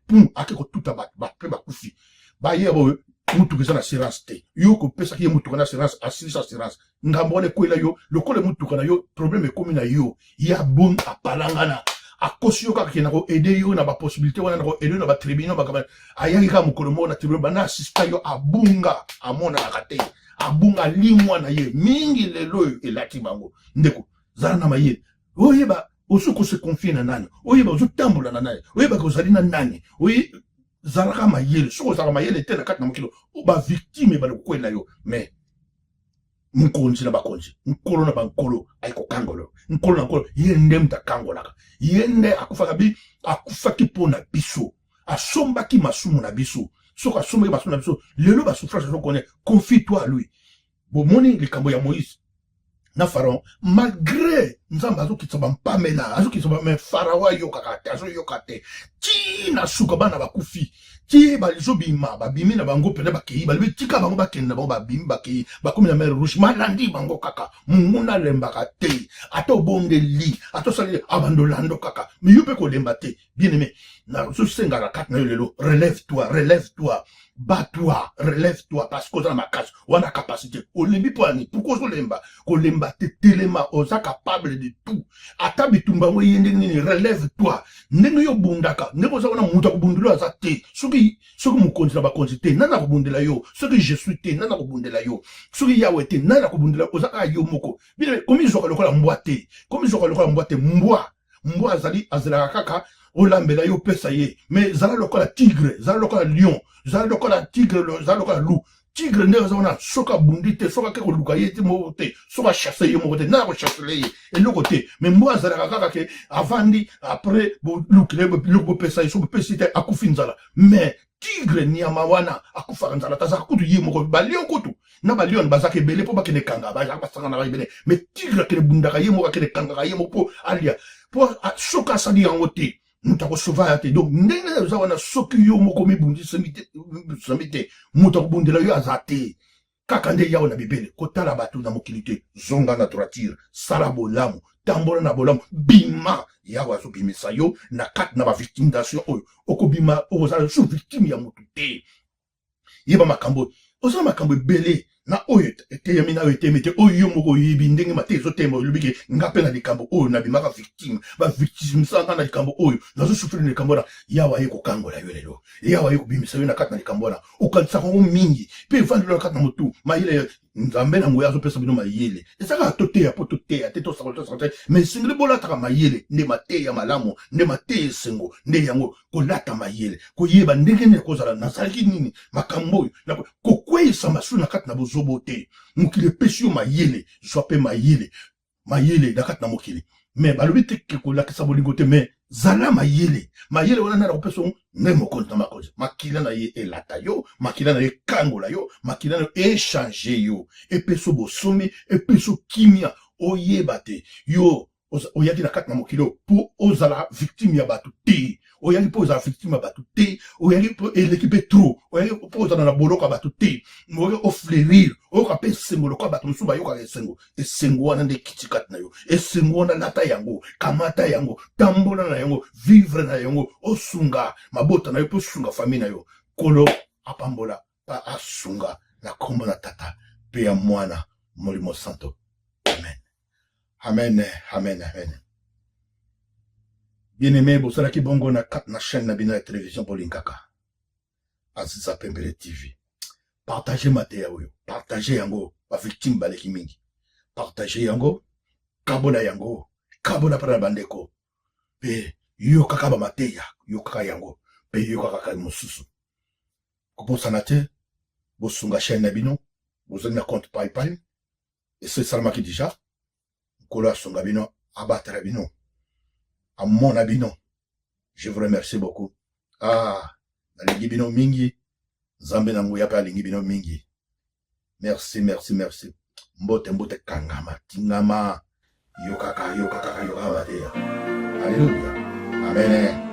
pum, ake kotuta bato, bato mpe bakufi. Baye boyo, motuka eza na assurance te. Yo kopesaki ye motuka na assurance, asilisa assurance, ngambo wana ekwela yo lokola motuka na yo. Problème ekomi na yo ya bon, apalangana, akosi yo kaka ke na koaider yo na bapossibilité wana, na koaider yo na batribunal. Bakaba ayaki kaka mokolo moko na tribunal, bana asista yo, abunga, amonanaka te, abunga, alimwa na ye mingi. Lelo oyo elati bango. Ndeko, zala na mayele, oyeba ozo kose confier na nani, oyeba ozotambola na nani, oyebaka ozali na nani. Oye zalaka mayele. Soki ozalaka mayele te na kati na mokili, bavictime ebale kokwela yo. Mais mokonzi na bakonzi, nkolo na bankolo ayi kokangola yo. Nkolo na nkolo, ye nde moto akangolaka, ye nde akufaka bi akufaki mpo na biso, asombaki masumu na biso. Soki asombaki masumu na biso, lelo basouffrance azokone. Confie toi à lui. Bomoni likambo ya Moïse na Pharaon. Malgré Nzambe azokitisa bampamela, azokitisa, mais Pharaon ayokaka te, azoyoka te ntina. Suka, bana bakufi ti bazobima, babimi na bango mpena, bakei, balobi tika bango bakende na bango. Babimi, bakei, bakomi na mer Rouge, malandi bango kaka. Monguna alembaka te. Ata obondeli, ata osali, abandolando kaka, mais yo mpe kolemba te. Bien aimé, nazosengaka kati na yo lelo, relève toi, relève toi, bats-toi, relève toi, parce que oza na makasi wana, capacité. Olembi mpo ani? Pourquoi ozolemba? Kolemba te, telema, oza capable de tout. Ata bitumba yango eye ndenge nini, relève toi. Ndenge yo obundaka, ndenge oza wana, moto akobundela aza te. Soki mokonzi na bakonzi te, nani akobundela yo? Soki je suis te, nani akobundela yo? Soki Yawe te, nani akobundela? Oza kaka yo moko. Bino komizwaka lokola mbwa te, komizwaka lokola mbwa te. Mbwa azali, azelaka kaka olambela ye, opesa ye. Mais zala lokola tigre, zala lokola lion, zala lokola tigre, zala lokola loup. Tigre nde aza wana, soki abundi te, soki ake koluka ye te moko te, soki achasse ye moko te, nani akochassele ye? Eloko te. Mais mbwa azalaka kaka ke avandi, après bolukile biloko, bopesa ye. Soki bopesi te, akufi nzala. Mais tigre, nyama wana akufaka nzala te, azalaka kutu ye moko. Balion kutu na balion bazalaka ebele mpo bakende kanga, bazalaka basanganaka ebele. Mais tigre akende bundaka ye moko, akende kangaka ye moko mpo alia, mpo soki asali yango te, moto akosauver ya te. Donc ndenge oza wana, soki yo moko mibundisami te, moto akobundela yo aza te, kaka nde Yawe na bibele. Kotala bato na mokili te, zonga na droiture, sala bolamu, tambola na bolamu, bima. Yawe azobimisa yo na kati na bavictimisation oyo. Okobima, okozala sous victime ya motu te. Yeba makambo, oza na makambo ebele na oyo eteyami, na oyo eteyami te, oyo yo moko oyebi ndenge mate ezotema. Olobi ke nga mpe na likambo oyo nabimaka victime, bavictimisaka nga na likambo oyo, nazosouffrir na likambo wana. Yawe aye kokangola yo lelo, Yawe aye kobimisa yo na kati na likambo wana. Okanisaka yango mingi mpe evandeli na kati na motu. Mayele, Nzambe na nguya azopesa bino mayele. Eza kaka toteya mpo toteya te, tosakola, tosakola te, mais esengeli bolataka mayele. Nde mateya malamu, nde mateya esengo, nde yango kolata mayele, koyeba ndenge nini kozala nazalaki nini, makambo oyo kokweyisa masumu na kati na bozobo te. Mokili epesi yo mayele, zwa mpe mayele, mayele na kati na mokili. Mais balobi te ke kolakisa bolingo te, mais zala mayele. Mayele wana nani akopesa? Nde mokonzi na makonzi. Makila na ye elata yo, makila na ye ekangola yo, makila na yo echanger yo, epesa bosomi, epesa kimia. Oyeba te yo oyaki na kati na mokili oyo mpo ozala victime ya bato te. Oyaki mpo ozala victime ya bato te. Oyaki mpo eleki mpe trop. Oyaki mpo ozala na boloko ya bato te. Oyaki ofleurir, oyoka mpe esengo lokola bato mosusu bayokaka esengo. Esengo wana nde ekiti kati na yo. Esengo wana, lata yango, kamata yango, tambola na yango, vivre na yango, osunga mabota na yo mpe osunga famille na yo. Kolo apambola. mpe asunga na nkombo na Tata mpe ya Mwana Molimo Santo. Amen, amen, amen, amen. Bien-aimé, bosalaki bongo na kati na chaîne na bino ya télévision bolingaka Aziza Pembele TV. Partage mateya oyo, partage yango, ba victime baleki mingi. Partage yango, kabola yango, kabola mpe na bandeko. Mpe yokaka ba mateya, yokaka yango, mpe yokaka kaka mosusu. Kobosana te, bosunga chaîne na bino, bozali na compte PayPal, esi esalamaki deja. Nkolo asunga bino, abatela bino, amona bino. Je vous remercie beaucoup. Ah, nalingi bino mingi. Nzambe na nguya pe alingi bino mingi. Merci, merci, merci. Mbote, mbote, kangama, tingama. Yokaka, yokaka, yokaka mateya. Alléluia. Amen.